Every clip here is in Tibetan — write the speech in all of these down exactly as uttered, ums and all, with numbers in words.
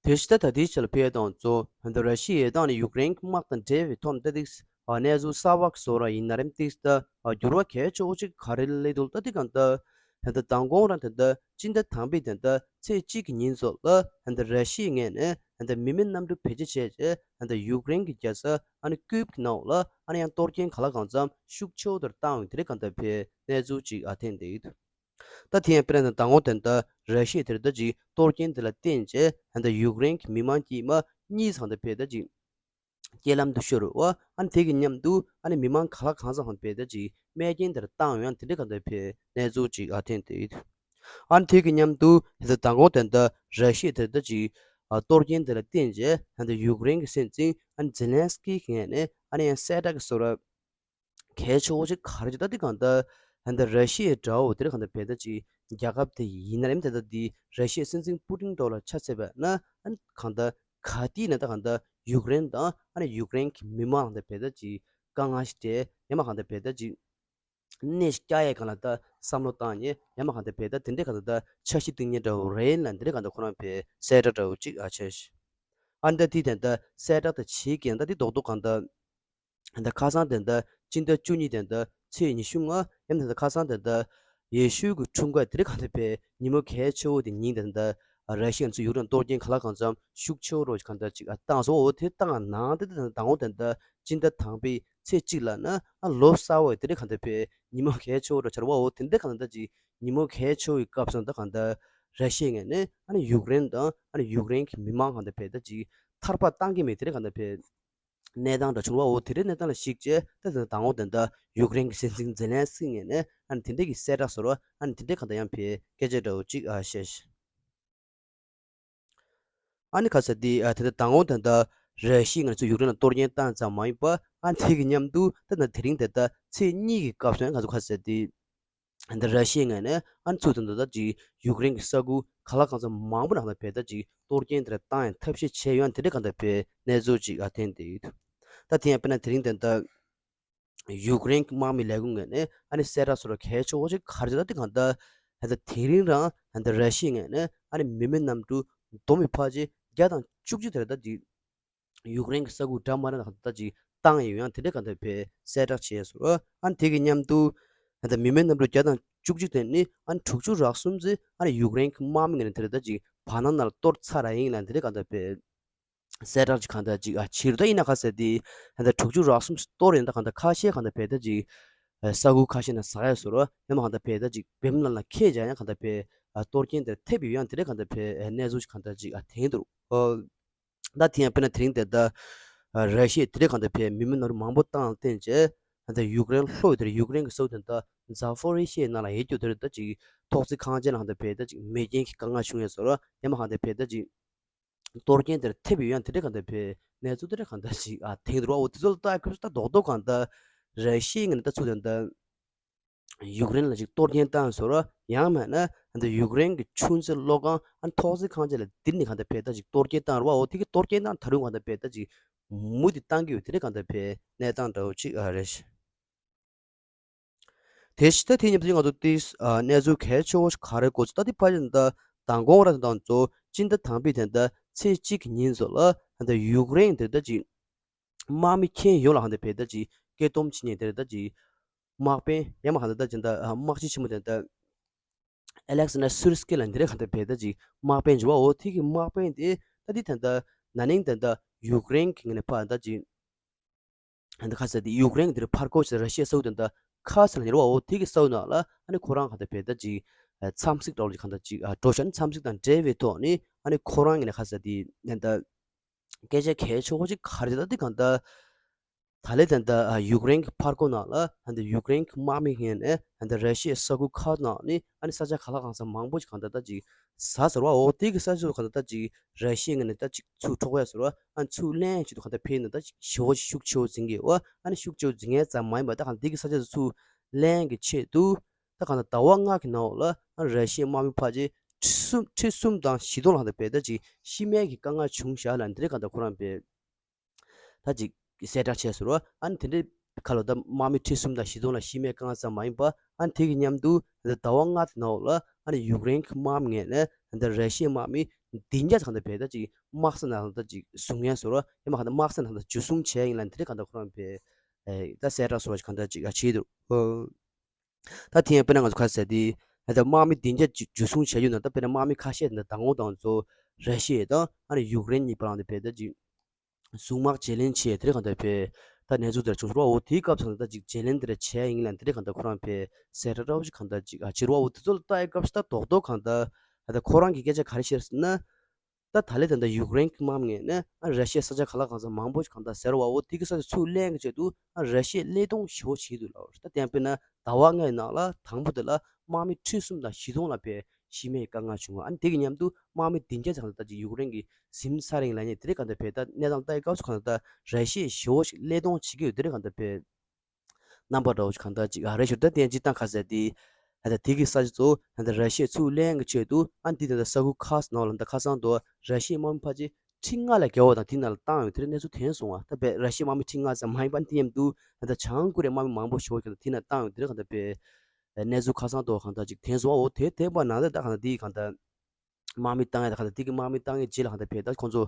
དེ་བཞིན་ད་ལྟའི་ཆར་ལ་ཕེབས་དང་གཙོ་ད་ར་ཤི་ཡའི་ཏང་ནས་ཡུཀ་རེན་གྱི་དམག་དང་འབྲེལ་བའི་ཐོག་ནས་ད་ཏིག་གནས་ཚུལ་གསར་པ་བཟོ་ར་ཡིན་ན་རེམ་ཏིག་ད་འགྱུར་བ་གལ་ཆེ་བོ་ཅིག་ག་རེ་སླེབས་འདུག་ད་ཏིག་གང་ད་ད་ལྟ་མདང་དགོང་རང་ད་ལྟ་སྤྱི་ཟླ་དང་པའི་ད་ལྟ་ཚེས་གཅིག་གི་ཉིན་ཚོ་ལ་ད་ལྟ་ར་ཤི་ཡའི་ངོས་ནས་ད་ལྟ་མི་མེད་གནམ་གྲུ་བེད་སྤྱོད་བྱས་རྗེས་ད་ལྟ་ཡུཀ་རེན་གྱི་རྒྱལ་ས་ཨ་ནི་ཀིབ་ཀྱི་ནང་ལ་ཨ་ནི་ཡང་གཏོར་སྐྱོན་ག་ལ་གང་འཚམ་ཤུགས་ཆེ་བོ་དེར་བཏང་ཡོང་དེ་རེད་གང་ད་ཕེ་གནས་ཚུལ་ཅིག་ཨ་ཐེན་དེ་ཡོད། ད་དེ་ཡང་དཔེར་ན་མདང་དགོང་དེ་འདྲ་ར་ཤི་ཡ་དེར་ད་ཅིག་གཏོར་སྐྱོན་དེ་ལ་བརྟེན་བྱས་ད་ལྟ་ཡུཀ་རེན་གྱི་མི་མང་དཀྱུས་མ་གཉིས་ཚང་དེ་ཕེ་ད་ཅིག་རྐྱེན་ལམ་དུ་ཤོར་བ་ཨ་ནི་དེ་གི་མཉམ་དུ་ཨ་ནི་མི་མང་ག་ལ་གང་ཚང་ཧོན་ཕེ་ད་ཅིག་རྨས་སྐྱོན་དེར་བཏང་ཡོང་དེ་འདྲ་གང་དེ་ཕེ་གནས་ཚུལ་ཅིག་ཨ་ཐེན་དེ་ཡོད། ཨ་ནི་དེ་གི་མཉམ་དུ་དེ་ད་མདང་དགོང་དེ་འདྲ་ར་ཤི་ཡ་དེར་ད་ཅིག་གཏོར་སྐྱོན་དེ་ལ་བརྟེན་བྱས་ད་ལྟ་ཡུཀ་རེན་གྱི་སྲིད་འཛིན་ཨ་ནི་ཛེ་ལན་སི་ཀི་གི་ངོས་ནས་ཨ་ནི་ཡང་གསལ་བསྒྲགས་ཀྱི་བཟོ་འདྲ་གལ་ཆེ་བོ་ཅིག་ག་རེ་ཅིག་ད་འདི་གང་ལྟར་ད་ལྟ་ར་ཤི་ཡའི་དགྲ་བོ་དེ་རིང་གང་ལྟར་བལ་ད་ཅིག་རྒྱལ་ཁབ་དེ་ཡིན་ན་རེམ་དེ་ལྟ་འདི་ར་ཤི་ཡའི་སྲིད་འཛིན་པུ་ཏིན་འགྲོ་ལ་ཆ་བྱས་པ་ན་ཨ་ནི་གང་ལྟར་ག་དུས་ན་ད་གང་ལྟར་ཡུཀ་རེན་དང་ཨ་ནི་ཡུཀ་རེན་གྱི་མི་མང་གང་ལྟར་བལ་ད་ཅིག་དཀའ་ངལ་ཞིག་འཕྲད་ཡང་མ་གང་ལྟར་བལ་ད་ཅིག་གནས་ཤིག་བསྐྱར་ཡས་གང་ལ་ད་བསམ་བློ་བཏང་ཉེ་ཡང་མ་གང་ལྟར་བལ་ད་དེ་འདྲའི་གང་ལྟར་ད་འཆར་གཞི་བཏིང་ཉེ་འདྲ་བོ་རེད་ལ་འདི་འདྲའི་གང་ལྟར་ཁོ་རང་བལ་གསལ་བསྒྲགས་འདྲ་བོ་ཅིག་ཨ་ཆེ་ཤི་ཨ་ནི་ད་དེ་དེ་ལྟར་གསལ་བསྒྲགས་ད་བྱེད་ཀྱི་ཡང་ད་དེ་རྡོག་རྡོག་གང་ལྟར། ད་ཁ་སང་དེ་འདྲ་སྤྱི་ཟླ་བཅུ་གཉིས་དེ་འདྲ་ཚེས་ཉི་ཤུ་ལྔ་ཡང་དེ་འདྲ་ཁ་སང་དེ་འདྲ་ཡེ་ཤུ་གི་འཁྲུངས་སྐར་དེ་རིང་གང་དེ་བས་ཉིན་མོ་གལ་ཆེ་བོ་དེ་ཉིན་དེ་འདྲ་ར་ཤི་ཡ་ཚོས་ཡུཀ་རེན་གཏོར་སྐྱོན་ག་ལ་གང་འཚམ་ཤུགས་ཆེ་བོ་རོ་གང་འདྲ་ཅིག་ཨ་བཏང་སོ། འོ་དེ་བཏང་ནང་དེ་དེ་འདྲ་དང་པོ་དེ་འདྲ་སྤྱི་ཟླ་དང་པའི་ཚེས་གཅིག་ལ་ན་ཨ་ལོ་གསར་བ་དེ་རིང་གང་དེ་བས་ཉིན་མོ་གལ་ཆེ་བོ་རོ་ཆར་བ་འོ་དེ་འདྲ་གང་འདྲ་ཅིག་ཉིན་མོ་གལ་ཆེ་བོའི་སྐབས་སུ་ད་གང་འདྲ་ར་ཤི་ཡའི་ངོས་ནས་ཨ་ནི་ཡུཀ་རེན་དང་ཨ་ནི་ཡུཀ་རེན་གྱི་མི་མང་གང་དེ་བས་ད་ཅིག་ཐར་པ་བཏང་གི་མེད་དེ་རིང་གང་དེ་བས། གནས་སྟངས་འདྲ་བྱུང་བ་འོ་དེ་རིང་གནས་སྟངས་ལ་གཞིགས་བྱས་ད་དེ་དང་པོ་དེ་འདྲ་ཡུཀ་རེན་གྱི་སྲིད་འཛིན་ཛེ་ལན་སི་ངོས་ནས་ཨ་ནི་དེ་འདྲ་གི་གསལ་བསྒྲགས་བཟོ་རོགས་ཨ་ནི་དེ་འདྲ་གང་ལྟར་ཡང་བས་སྐད་ཆ་འདྲ་བོ་ཅིག་ཨ་བཤད་ཤི། ཨ་ནི་ཁ་ས་དེ་ཨ་དེ་འདྲ་དང་པོ་དེ་འདྲ་ར་ཤི་ཡ་ང་ཚོ་ཡུཀ་རེན་ལ་གཏོར་སྐྱོན་བཏང་ཙམ་མ་ཡིན་པ་ཨ་ནི་དེ་གི་མཉམ་དུ་ད་ད་དེ་རིང་དེ་ད་ཚེས་གཉིས་ཀྱི་སྐབས་སུ་ཡང་ང་ཚོ་ཁ་ས་དེ། འདི་ར་ཤི་ཡའི་ངོས་ནས་ཨ་ནི་ཚུར་དང་འདི་ལྟར་ཅིག་ཡུཀ་རེན་གྱི་ས་ཁུལ་ག་ལ་གང་འཚམ་མང་པོ་ནང་ལ་བལ་ད་ཅིག་གཏོར་སྐྱོན་དེ་འདྲ་བཏང་ཡང་ཐབས་ཤེས་བྱས་ཡོད་ཡང་དེ་འདྲ་གང་ལྟར་བལ་གནས་ཚུལ་ཅིག་ཨ་ཐེན་དེ་ཡོད། ད་དེ་ཡང་དཔེར་ན་དེ་རིང་དེ་འདྲ་ཡུཀ་རེན་གྱི་དམག་མི་ལས་ཁུངས་ངོས་ནས་ཨ་ནི་གསལ་བསྒྲགས་སོགས་ལ་གལ་ཆེ་བོ་ཅིག་ག་རེ་ད་དེ་གང་ལྟར་ད་ལྟ་དེ་རིང་རང་ད་ལྟ་ར་ཤི་ཡའི་ངོས་ནས་ཨ་ནི་མི་མེད་གནམ་གྲུ་བསྡོམས་པའི་ཕལ་ཆེར་བརྒྱ་དང་བཅུ་གཅིག་དེ་འདྲ་ད་ཅིག་ཡུཀ་རེན་གྱི་ས་ཁུལ་འདྲ་མི་འདྲ་ནང་ད་ཅིག་བཏང་ཡོད་ཡང་དེ་འདྲ་གང་ལྟར་བས་གསལ་བསྒྲགས་བྱས་སོང་། ཨ་ནི་དེ་གི་མཉམ་དུ་ད་ལྟ་མི་མེད་གནམ་གྲུ་བརྒྱ་དང་བཅུ་གཅིག་དེ་ནི་ཨ་ནི་དྲུག་ཅུ་རག་གསུམ་ཙམ་ཨ་ནི་ཡུཀ་རེན་གྱི་དམག་མི་ངོས་ནས་དེ་འདྲ་ད་ཅིག་བར་སྣང་ནང་ལ་གཏོར་ཚར་ར་ཡིན་ལ་དེ་འདྲ་གང་ལྟར་བས་གསལ་བསྒྲགས་ཅིག་གང་ལྟར་ཅིག་ཨ་ཕྱིར་ད་ཡིན་ན་ཁ་ཟེར་དེ་ད་ལྟ་དྲུག་ཅུ་རག་གསུམ་ཙམ་གཏོར་ཡིན་ད་གང་ལྟར་ཁ་ཤས་གང་ལྟར་བས་ད་ཅིག་ས་ཁུལ་ཁ་ཤས་ནང་ཟག་ཡ་སོང་། ཡང་མ་གང་ལྟར་བས་ད་ཅིག་བེམ་ལ་ལ་ཁད་བྱ་ཡང་གང་ལྟར་བས་གཏོར་སྐྱོན་དེར་ཐེབས་ཡོད་ཡང་དེ་འདྲ་གང་ལྟར་བས་གནས་ཚུལ་ཅིག་གང་ལྟར་ཅིག་ཨ་ཐེན་འདུག་ཨོ། ད་དེ་ཡང་དཔེར་ན་དེ་རིང་དེ་ལྟ་ར་ཤི་ཡས་དེ་རིང་གང་ལྟར་བས་མི་མེད་གནམ་གྲུ་མང་པོ་བཏང་བསྟན་བྱས་ད་ལྟ་ཡུཀ་རེན་ལྷོ་ཡི་དེར་ཡུཀ་རེན་གྱི་ས་ཁུལ་དེ་ལྟ་ཛ་ཕོ་རི་ཤི་ཡའི་ནང་ལ་ཡོད་རྒྱུ་དེར་ད་ཅིག་ཐོག་བརྩེགས་ཁང་ཆེན་ལ་གང་ལྟར་བས་ད་ཅིག་མེ་རྐྱེན་གྱི་དཀའ་ངལ་བྱུང་ཡས་སོང་། ཡང་མ་གང་ལྟར་བས་ད་ཅིག་གཏོར་སྐྱོན་དེར་ཐེབས་ཡོད་ཡང་དེ་འདྲ་གང་ལྟར་བས་གནས་ཚུལ་དེ་འདྲ་གང་ལྟར་ཅིག་ཨ་ཐེངས་དུ་རོ་འོ་དེ་ཚོ་ལ་ལྟ་ཁུ་ད་རྡོག་རྡོག་གང་ལྟར་ར་ཤི་ཡའི་ངོས་ནས་ད་ཚུར་དེ་ལྟ། ཡུཀ་རེན་ལ་ཅིག་གཏོར་སྐྱོན་བཏང་སོང་། ཡང་མིན་ན་ད་ལྟ་ཡུཀ་རེན་གྱི་ཆུ་མཛོད་གློག་ཁང་ཨ་ཐོག་བརྩེགས་ཁང་ཆེན་ལ་དེ་ནི་གང་ལྟར་བས་ད་ཅིག་གཏོར་སྐྱོན་བཏང་རོ་འོ་དེ་གི་གཏོར་སྐྱོན་བཏང་ད་རུང་གང་ལྟར་བས་ད་ཅིག་མུ་མཐུད་བཏང་གི་ཡོད་དེ་འདྲ་གང་ལྟར་བས་གནས་སྟངས་འདྲ་བོ་ཅིག་ཨ་རེད། དེ་བཞིན་ད་དེ་མཉམ་དུ་ང་ཚོ་ཏིས་ཨ་གནས་ཚུལ་གལ་ཆེ་བོ་ཞིག་ག་རེ་གོ་ཚུལ་ད་དེ་ཕ་ཡི་ད་མདང་དགོང་ར་དང་ཚོ་སྤྱི་ཟླ་དང་པའི་དེ་ད་ཚེས་གཅིག་གི་ཉིན་ཚོ་ལ་ད་ལྟ་ཡུཀ་རེན་དེ་ད་ཅིག་དམག་མི་ཁྱོན་ཡོངས་ལ་གང་ལྟར་བས་ད་ཅིག་སྐད་སྡོམ་བྱེད་མཁན་དེ་ད་ཅིག་དམག་དཔོན་ཡང་མ་གང་ལྟར་ད་ཅིག་ད་དམག་སྤྱི་ཆེན་མོ་དེ་ད་ཨ་ལེག་སན་ཌར་སུར་སྐི་ལ་འདི་རེད་གང་ལྟར་བས་ད་ཅིག་དམག་དཔོན་འཇུ་བ་འོ་དེ་གི་དམག་དཔོན་དེ་ད་དེ་ད་ད་ན་ནིང་ད་ད་ཡུཀ་རེན་གི་ངོས་ནས་ཕར་ད་ཅིག་ད་ཁ་ས་དེ་ཡུཀ་རེན་གྱི་དེར་ཕར་ཁོ་ཆེ་ར་ཤི་ཡའི་ས་ཁུལ་དེ་འདྲ་ཁ་ས་ལ་ཉེ་བ་འོ་དེ་གི་ས་ཁུལ་ནང་ལ་ཨ་ནི་ཁོ་རང་གང་ལྟར་བས་ད་ཅིག་ཨ་འཚམས་གཟིགས་འདྲ་བོ་ཅིག་གང་ལྟར་ཅིག་ཨ་འགྲོ་ཤག་ཨ་ནི་འཚམས་གཟིགས་དང་འབྲེལ་བའི་ཐོག་ནས་ཨ་ནི་ཁོ་རང་ངོས་ནས་ཁ་ས་དེ་ད་ལྟ་སྐད་ཆ་གལ་ཆེ་བོ་ཅིག་ག་རེ་ད་དེ་གང་ལྟར་ད་ལས་ད་ལྟ་ཨ་ཡུཀ་རེན་གྱི་ཕར་ཁོ་ནང་ལ་ད་ལྟ་ཡུཀ་རེན་གྱི་དམག་མི་ངོས་ནས་ད་ལྟ་ར་ཤི་ཡའི་ས་ཁུལ་ཁག་ནང་ནས་ཨ་ནི་ས་ཆ་ག་ལ་གང་ས་མང་པོ་ཅིག་གང་ལྟར་ད་ཅིག་ཟ་ཟེར་བ་འོ་དེ་གི་ས་ཆ་གང་ལྟར་ད་ཅིག་ར་ཤི་ཡའི་ངོས་ནས་ད་ཅིག་ཚུར་འཕྲོག་ཡ་ཟེར་བ་ཨ་ནི་ཚུར་ལེན་ཆེད་དུ་གང་ལྟར་ཕེབས་ན་ད་ཅིག་ཞེ་བོ་ཅིག་ཤུགས་ཆེ་བོ་འཛིན་གི་འོ་ཨ་ནི་ཤུགས་ཆེ་བོ་འཛིན་མཁན་ཙམ་མ་ཡིན་པ་ད་གང་དེ་གི་ས་ཆ་དེ་ཚུར་ལེན་གི་ཆེད་དུ་ད་གང་ལྟར་ཟླ་བ་ལྔ་གི་ནང་ལ་ཨ་ནི་ར་ཤི་ཡའི་དམག་མི་ཕལ་ཆེར་ཁྲི་གསུམ་ཁྲི་གསུམ་དང་བཞི་སྟོང་ལ་གང་ལྟར་བས་ད་ཅིག་ཤི་རྨས་ཀྱི་དཀའ་ངལ་བྱུང་བཞག་ལ་འདི་རེད་གང་ལྟར་ཁོ་རང་བས། ད་ཅིག་གསལ་བསྒྲགས་བྱས་ཟེར་བ་ཨ་ནི་དེ་འདྲའི་ཁ་ལོ་ད་དམག་མི་ཁྲི་གསུམ་དང་བཞི་སྟོང་ལ་ཤི་རྨས་དཀའ་ངལ་ཙམ་མ་ཡིན་པ་ཨ་ནི་དེ་གི་མཉམ་དུ་ད་ཟླ་བ་ལྔ་དེ་ནང་ལ་ཨ་ནི་ཡུཀ་རེན་གྱི་དམག་མི་ངོས་ནས་ད་ར་ཤི་ཡའི་དམག་མི་ བདུན་བརྒྱ་གང་ལྟར་བས་ད་ཅིག་དམག་ས་ནང་ད་ཅིག་བཟུང་ཡས་བཟོ་ར་ཡང་མ་གང་ལྟར་དམག་ས་ནང་ད་འཇུ་བཟུང་བྱས་ཡིན་ལ་དེ་རིང་གང་ལྟར་ཁོ་རང་བས་ད་གསལ་བསྒྲགས་བཟོ་ར་གང་ལྟར་ཅིག་ཨ་བྱས་འདུག་ད་དེ་ཡང་དཔེར་ན་ང་ཚོ་ཁ་གསལ་དེ་ད་དམག་མི་བདུན་བརྒྱ་འཇུ་བཟུང་བྱས་ཡོད་ན་ད་དཔེར་ན་དམག་མི་ཁ་ཤས་དེ་འདྲ་མདང་དགོང་དང་ཚོ་ར་ཤི་ཡ་དང་ཨ་ནི་ཡུཀ་རེན་གཉིས་བར་ལ་དེ་བས་ད་ཅིག་གཟུངས་དམག་བརྗེ་ལེན་བྱས་དེ་རིང་གང་ལྟར་བས་ད་གནས་ཚུལ་དེ་འདྲ་བྱུང་སོང་ར། འོ་དེའི་སྐབས་སུ་ད་ཅིག་བརྗེ་ལེན་དེ་འདྲ་བྱས་ཡིན་ལ་དེ་རིང་གང་ལྟར་ཁོ་རང་བས་གསལ་བསྒྲགས་འདྲ་བོ་ཞིག་གང་ལྟར་ཅིག་ཨ་བྱེད་ར། འོ་དེ་ཚོ་ལ་ལྟ་ཡི་སྐབས་སུ་ད་རྡོག་རྡོག་གང་ལྟར་ད་ཁོ་རང་གི་སྐད་ཆ་ག་རེ་བཤད་ཟེར་ན། ད་ད་ལས་ད་ལྟ་ཡུཀ་རེན་གྱི་དམག་མི་ངོས་ནས་ཨ་ར་ཤི་ཡའི་ས་ཆ་ག་ལ་གང་འཚམ་མང་པོ་ཞིག་གང་ལྟར་ཟེར་བ་འོ་དེ་གི་ས་ཆ་ཚུར་ལེན་གྱི་ཆེད་དུ་ཨ་ར་ཤི་ཡས་གློད་གཏོང་ཞེ་པོ་བྱེད་འདུག་ལབ་རེད། ད་དེ་ཡང་དཔེར་ན་ཟླ་བ་ལྔའི་ནང་ལ་དང་པོ་དེ་ལ་དམག་མི་ཁྲི་གསུམ་དང་བཞི་སྟོང་ལ་བས་ཤི་རྨས་དཀའ་ངལ་བྱུང་བ། ཨ་ནི་དེ་གི་མཉམ་དུ་དམག་མི་བདུན་བརྒྱ་ཙམ་ད་ཅིག་ཡུཀ་རེན་གྱིས་ཟིན་ཚར་ཡིན་ལབ་མཁན་དེ་རིང་གང་ལྟར་བས་ད་གནས་སྟངས་ལྟ་ཡི་སྐབས་སུ་གང་ལྟར་ད་ར་ཤི་ཡས་ཞེ་པོ་ཞིག་གློད་གཏོང་བྱེད་ཀྱི་ཡོད། དེ་རིང་གང་ལྟར་བས་རྣམ་པ་འདྲ་བོ་ཞིག་གང་ལྟར་ཅིག་ཨ་རེ་ཞུ་ད་དེ་ཡང་སྤྱིར་བཏང་ཁ་གསལ་དེ་ད་ལྟ་དེ་གི་ས་ཆ་ཚོ་ད་ལྟ་ར་ཤི་ཡས་ཚུར་ལེན་གྱི་ཆེད་དུ་ཨ་ནི་དེ་ད་ལྟ་ས་ཁུལ་ཁག་ནང་ལ་ད་ཁ་སང་དུ་ར་ཤི་ཡའི་དམག་མི་ཕལ་ཆེར་ཁྲི་ལྔ་ལས་བརྒལ་བ་དང་དེ་ནང་ལ་བཏང་ཡོད། དེ་རིང་གནས་ཚུལ་ཐོན་སོང་བ། ད་བས་ར་ཤི་ཡའི་དམག་མི་ཁྲི་ལྔ་ཙམ་མ་ཡིན་པ་དེ་མཉམ་དུ་ད་ལྟ་བྱང་ཀོ་རི་ཡའི་དམག་མི་མང་པོ་ཞེ་པོ་ཞིག་ད་དེ་ནང་བཏང་ཡོད། དེ་རིང་གང་ལྟར་བས་གནས་ཚུལ་ཁ་སང་དུ་གང་ལྟར་ཅིག་ཐོན་སོང་བ། འོ་དེ་དེ་བར་ནང་ལ་ད་གང་ལྟར་དེ་གང་ལྟར་དམག་མི་བཏང་ཡ་ད་གང་ལྟར་དེ་གི་དམག་མི་བཏང་ཡའི་རྗེས་ལ་གང་ལྟར་བས་ད་ཁོང་ཚོ་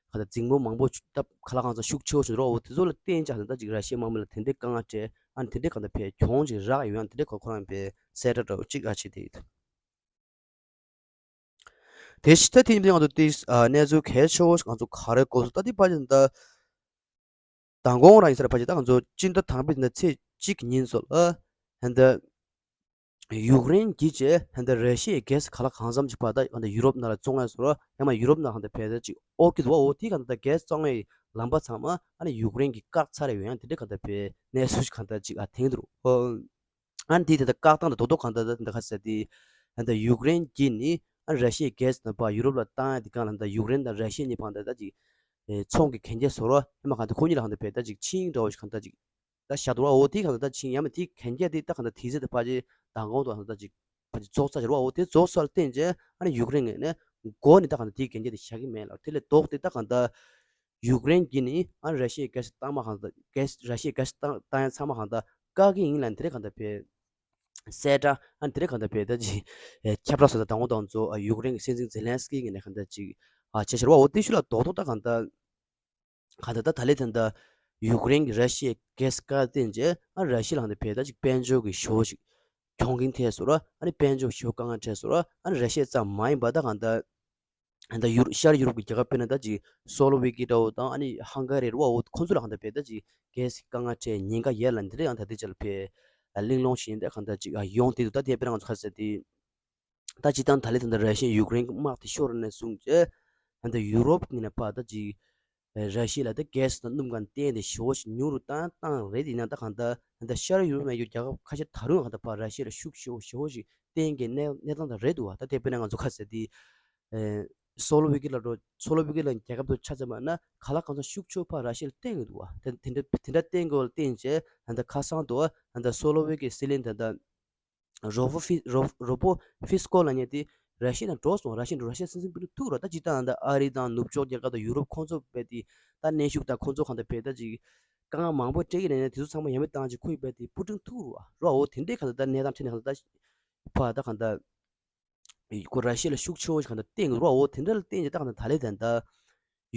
གང་ལྟར་འཛིང་མོ་མང་པོ་ཞིག་ད་ཁ་ལག་གང་ཚང་ཤུགས་ཆེ་བོ་ཞིག་རོགས། འོ་དེ་ཚོ་ལ་བརྟེན་ཅིག་ད་ཅིག་ར་ཤི་ཡའི་དམག་མི་ལ་དེ་འདྲའི་དཀའ་ངལ་འཕྲད་ཨ་ནི་དེ་འདྲའི་གང་ལྟར་བས་གྱོང་ཅིག་རག་ཡོད་ཡང་དེ་འདྲའི་ཁོ་ཁོ་རང་བས་གསལ་བསྒྲགས་འདྲ་བོ་ཅིག་ཨ་བྱས་དེ་ཡོད། དེ་ཕྱི་ད་དེ་ཡིན་པའི་ང་ཚོ་དེ་ཨ་གནས་ཚུལ་གལ་ཆེ་བོ་ཞིག་ང་ཚོ་ག་རེ་གོ་སོང་ད་དེ་ཕལ་ཆེར་ད་མདང་དགོང་རང་ཡིན་ས་རེད། ཕལ་ཆེར་ད་ང་ཚོ་སྤྱི་ཟླ་དང་པོའི་ད་ཚེས་གཅིག་ཉིན་ཚོ་ལ་ད་ཡུཀ་རེན་གྱིས་བྱས་ད་ར་ཤི་ཡའི་གྷེ་སི་ག་ལ་གང་འཚམ་ཅིག་ཕར་ད་ད་ཡུ་རོབ་ནང་ལ་བཙོང་ཡ་བཟོ་ར་ཡང་མ་ཡུ་རོབ་ནང་ད་བས་ད་ཅིག་ཨོ་ཀི་འདུག་བ། འོ་དེ་ག་ད་གྷེ་སི་བཙོང་ཡའི་ལམ་པ་ཚང་མ་ཨ་ནི་ཡུཀ་རེན་གྱིས་བཀག་ཚར་ཡོད་ཡང་དེ་འདྲ་ག་ད་བས་གནས་ཚུལ་ཞིག་ག་ད་ཅིག་ཨ་ཐེངས་འདུག་ཨ་ནི་དེ་ད་བཀག་སྟངས་ད་རྡོག་རྡོག་གང་ད་ད་ད་ག་ཟེར་དེ་ད་ཡུཀ་རེན་གྱིས་ནི་ཨ་ར་ཤི་ཡའི་གྷེ་སི་ད་ཕར་ཡུ་རོབ་ལ་བཏང་ཡ་དེ་གང་ལ་ད་ཡུཀ་རེན་དང་ར་ཤི་ཡ་གཉིས་བར་ད་ད་ཅིག་ཚོང་གི་གན་རྒྱ་བཟོ་ར་ཡང་མ་གང་ད་ཁོ་གཉིས་ལ་གང་ད་བས་ད་ཅིག་ཆིངས་འདྲ་བོ་ཞིག་གང་ད་ཅིག་ད་བཞག་འདུག་བ། འོ་དེ་གང་ད་ད་ཆིངས་ཡང་མ་དེ་གན་རྒྱ་དེ་ད་གང་ད་དེ་ཚེ་ད་ཕལ་ཆེར་མདང་དགོང་དུ་གང་ད་ཅིག་ཕལ་ཆེར་རྫོགས་ཚར་བྱས་རེད་བ། འོ་དེ་རྫོགས་ཚར་ལ་བརྟེན་བྱས་ཨ་ནི་ཡུཀ་རེན་ངོས་ནས་མགོ་ནས་ད་གང་ད་དེའི་གན་རྒྱ་དེ་བཞག་གི་མེད་ལ། དེ་ལས་ལྡོག་སྟེ་ད་གང་ད་ཡུཀ་རེན་གྱིས་ནི་ཨ་ནི་ར་ཤི་ཡའི་གྷེ་སི་བཏང་མ་གང་ད་གྷེ་སི་ར་ཤི་ཡའི་གྷེ་སི་བཏང་བཏང་ཡ་ཚང་མ་གང་ད་བཀག་གི་ཡིན་ལ་དེ་རེད་གང་ད་བས་གསལ་བསྒྲགས་ཨ་ནི་དེ་རེད་གང་ད་བས་ད་ཅིག་ཁྱབ་བསྒྲགས་སོགས་ད་དང་པོ་དང་གཙོ་ཡུཀ་རེན་གྱི་སྲིད་འཛིན་ཛེ་ལན་སི་ཀི་ངོས་ནས་གང་ད་ཅིག་ཨ་བྱས་བྱས་རེད་བ། འོ་དེ་ཤུལ་ལ་རྡོག་རྡོག་ད་གང་ད་གང་ལྟར་ད་ད་ལས་ད་ལྟ་ཡུཀ་རེན་གྱིས་ར་ཤི་ཡའི་གྷེ་སི་བཀག་བསྟན་རྗེས་ཨ་ར་ཤི་ཡ་ལ་ད་བས་ད་ཅིག་དཔལ་འབྱོར་གྱི་ཞེ་པོ་ཞིག་གྱོང་གུན་ཐེབས་སོང་ར། ཨ་ནི་དཔལ་འབྱོར་ཞེ་པོ་དཀའ་ངལ་འཕྲད་སོང་ར། ཨ་ནི་ར་ཤི་ཡ་ཙམ་མ་ཡིན་པ་ད་གང་ལྟར་ད་ལྟ་ཡུ་ཤར་ཡུ་རོབ་ཀྱི་རྒྱལ་ཁབ་དཔེར་ན་ད་ཅིག་སོ་ལོ་ཝེ་ཀི་འདྲ་བོ་དང་ཨ་ནི་ཧང་ག་རི་རེད་བ། འོ་ཁོ་ཚོ་ལ་གང་ལྟར་བས་ད་ཅིག་གྷེ་སི་དཀའ་ངལ་འཕྲད་ཉེན་ཁ་ཡོད་ལ་འདི་འདྲ་ཡང་ད་ལྟའི་ཆར་ལ་བས་གླེང་སློང་བྱེད་ཡིན་ད་གང་ལྟར་ཅིག་ཡོང་བསྡད་འདུག་ད་དེ་དཔེར་ན་ང་ཚོ་ཁ་གསལ་དེ། ད་སྤྱིར་བཏང་ད་ལས་ད་ལྟ་ར་ཤི་ཡ་ཡུཀ་རེན་གྱི་དམག་དེ་ཤོར་ནས་བཟུང་བྱས་ད་ལྟ་ཡུ་རོབ་ངོས་ནས་ཕར་ད་ཅིག་ར་ཤི་ཡ་ལ་ད་གྷེ་སི་དང་སྣུམ་གྱི་བརྟེན་དེ་ཞེ་པོ་ཞིག་ཉུང་རུ་བཏང་བཏང་རེད། ཡིན་ན་ད་གང་ལྟར་ད་ལྟ་ཤར་ཡུ་རོབ་ནང་ཡོད་རྒྱལ་ཁབ་ཁ་ཤས་ད་རུང་གང་ལྟར་ཕར་ར་ཤི་ཡ་ལ་ཤུགས་ཞེ་པོ་ཞེ་པོ་ཞིག་བརྟེན་གྱི་གནས་གནས་སྟངས་ད་རེད་འདུག་བ། ད་དེ་དཔེར་ན་ང་ཚོ་ཁ་གསལ་དེ་སོ་ལོ་ཝེ་ཀི་ལ་འགྲོ་སོ་ལོ་ཝེ་ཀི་ལ་རྒྱལ་ཁབ་དུ་ཆ་མཚོན་པ་ན་ག་ལ་གང་འཚམ་ཤུགས་ཆེ་བ་ཕར་ར་ཤི་ཡ་ལ་བརྟེན་གྱི་འདུག་བ། དེ་དེ་འདྲ་དེ་འདྲ་བརྟེན་དགོས་ལ་བརྟེན་བྱས་ད་ལྟ་ཁ་སང་དུ་ད་ལྟ་སོ་ལོ་ཝེ་ཀི་སྲིད་བློན་ད་ལྟ་རོ་པོ་ཧྥི་རོ་རོ་པོ་ཧྥི་སྐོ་ལབ་མཁན་དེ་ར་ཤི་ཡ་ནང་འགྲོ་སོང་། ར་ཤི་ཡ་འགྲོ་ར་ཤི་ཡ་སྲིད་འཛིན་སྐུ་དྲིན་ཐུག་རོགས། ད་ཅི་ལྟར་ད་ཨ་རི་དང་ནུབ་ཕྱོགས་རྒྱལ་ཁབ་དང་ཡུ་རོབ་ཁོང་ཚོ་བས་དེ་ད་གནོན་ཤུགས་དང་ཁོང་ཚོ་གང་ལྟར་བས་ད་ཅིག་དཀའ་ངལ་མང་པོ་སྤྲད་ཀྱི་རེད་ན་དེ་ཚོ་ཚང་མ་ཡ་མེད་བཏང་ཅིག་ཁོས་བས་དེ་སྐུ་དྲིན་ཐུག་རོགས། རོགས་འོ་དེ་འདྲའི་གང་ལྟར་ད་གནས་སྟངས་འཕྲད་ནས་གང་ལྟར་ད་ཕར་ད་གང་ལྟར་ཁོ་ར་ཤི་ཡ་ལ་ཤུགས་ཆེ་བོ་ཞིག་གང་ལྟར་བསྟན་གྱི་རོགས། འོ་དེ་འདྲ་ལ་བརྟེན་ཅིག་ད་གང་ལྟར་ད་ལས་ད་ལྟ་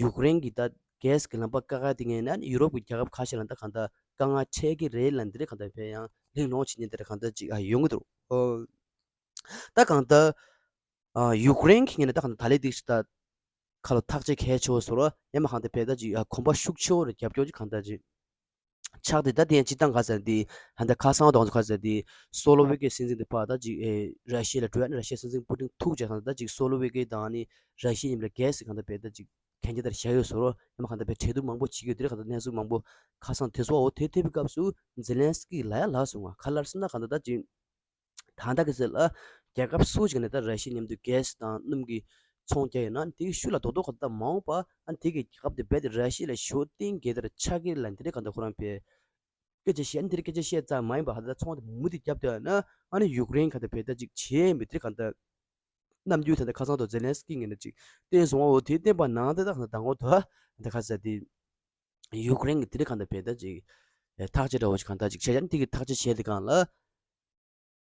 ཡུཀ་རེན་གྱི་ད་གྷེ་སི་གི་ལམ་པ་བཀག་ག་དེ་ངས་ན་ཡུ་རོབ་ཀྱི་རྒྱལ་ཁབ་ཁ་ཤས་ལ་ད་གང་ལྟར་དཀའ་ངལ་འཕྲད་ཀྱི་རེད་ལབ་འདི་རེད་གང་ལྟར་བས་ཡང་གླེང་སློང་བྱེད་མཁན་དེ་འདྲ་གང་ལྟར་ཅིག་ཨ་ཡོང་གི་འདུག་ཨོ། ད་གང་ལྟར་ཨ་ཡུཀ་རེན་གྱི་ངོས་ནས་ད་གང་ལྟར་ད་ལས་འདི་ཞིག་ད་ཁ་ལོ་ཐག་གཅོད་གལ་ཆེ་བོ་བཟོ་ར་ཡང་མ་གང་ལྟར་བས་ད་ཅིག་ཨ་གོམ་པ་ཤུགས་ཆེ་བོ་རེ་རྒྱབ་སྐྱོར་ཅིག་གང་ལྟར་ཅིག་ཆགས་ཏེ་ད་དེ་ཡང་སྤྱིར་བཏང་ག་ཟེར་འདི་ཧ་ད་ཁ་སང་དང་ཁ་ཟེར་འདི་སོ་ལོ་ཝེ་ཀའི་སྲིད་འཛིན་དེ་ཕར་ད་ཅིག་ཨེ་ར་ཤི་ཡ་ལ་འགྲོ་ཡ་ནི་ར་ཤི་ཡའི་སྲིད་འཛིན་པུ་ཏིན་ཐུག་བྱས་གང་ལྟར་ད་ཅིག་སོ་ལོ་ཝེ་ཀའི་དང་ནི་ར་ཤི་ཡ་གཉིས་ལ་གྷེ་སི་གང་ལྟར་བས་ད་ཅིག་གན་རྒྱ་དར་བཞག་ཡོད་བཟོ་རོ་ཡང་མ་གང་ལྟར་བས་འཕྲལ་སྡུག་མང་པོ་བྱེད་ཀྱི་ཡོད། དེ་རེད་གང་ལྟར་གནས་ཚུལ་མང་པོ་ཁ་སང་དེ་སོ་འོ་དེ་ཐེབས་པའི་སྐབས་སུ་ཛེ་ལན་སི་ཀི་ལ་ཡ་ལ་སོང་བ་ག་ལར་སེམས་ན་གང་ལྟར་ད་ཅིག་ད་ལྟ་གི་ཚེ་ལ་རྒྱལ་ཁབ་སུ་ཞིག་ནས་ད་ར་ཤི་ཡ་མཉམ་དུ་གྷེ་སི་དང་སྣུམ་གྱི་ཚོང་རྒྱག་ཡོད་ན་དེའི་ཤུལ་ལ་རྡོག་རྡོག་ག་ད་མ་འོངས་པ་ཨ་ནི་དེ་གི་རྒྱལ་ཁབ་དེ་རྦད་དེ་ར་ཤི་ཡ་ལ་ཞོ་གཏིང་གེ་དར་ཆགས་ཀྱི་ལ་འདི་རེད་གང་ལྟར་ཁོ་རང་བས་སྐད་ཆ་བཤད་ཨ་ནི་དེ་རེད་སྐད་ཆ་བཤད་ཙམ་མ་ཡིན་པ་ཧ་ད་ཚོང་དེ་མུ་མཐུད་རྒྱབ་སྡོད་ཡོད་ན་ཨ་ནི་ཡུཀ་རེན་ག་ད་བས་ད་ཅིག་བྱེད་མི་དེ་རེད་གང་ལྟར་རྣམ་འགྱུར་དེ་འདྲ་ཁ་སང་དུ་ཛེ་ལན་སི་ཀི་ངོས་ནས་ཅིག་བསྟན་སོང་བ། འོ་དེ་བསྟན་པ་ནང་དེ་དག་ན་དང་པོ་དུ་ཨ་ད་ཁ་ས་དེ་ཡུཀ་རེན་གི་དེ་རེད་གང་ལྟར་བས་ད་ཅིག་ཐག་གཅོད་འདྲ་བོ་ཞིག་གང་ལྟར་ཅིག་བྱས་ཡ་ནི་དེ་གི་ཐག་གཅོད་བྱས་དེ་གང་ལ།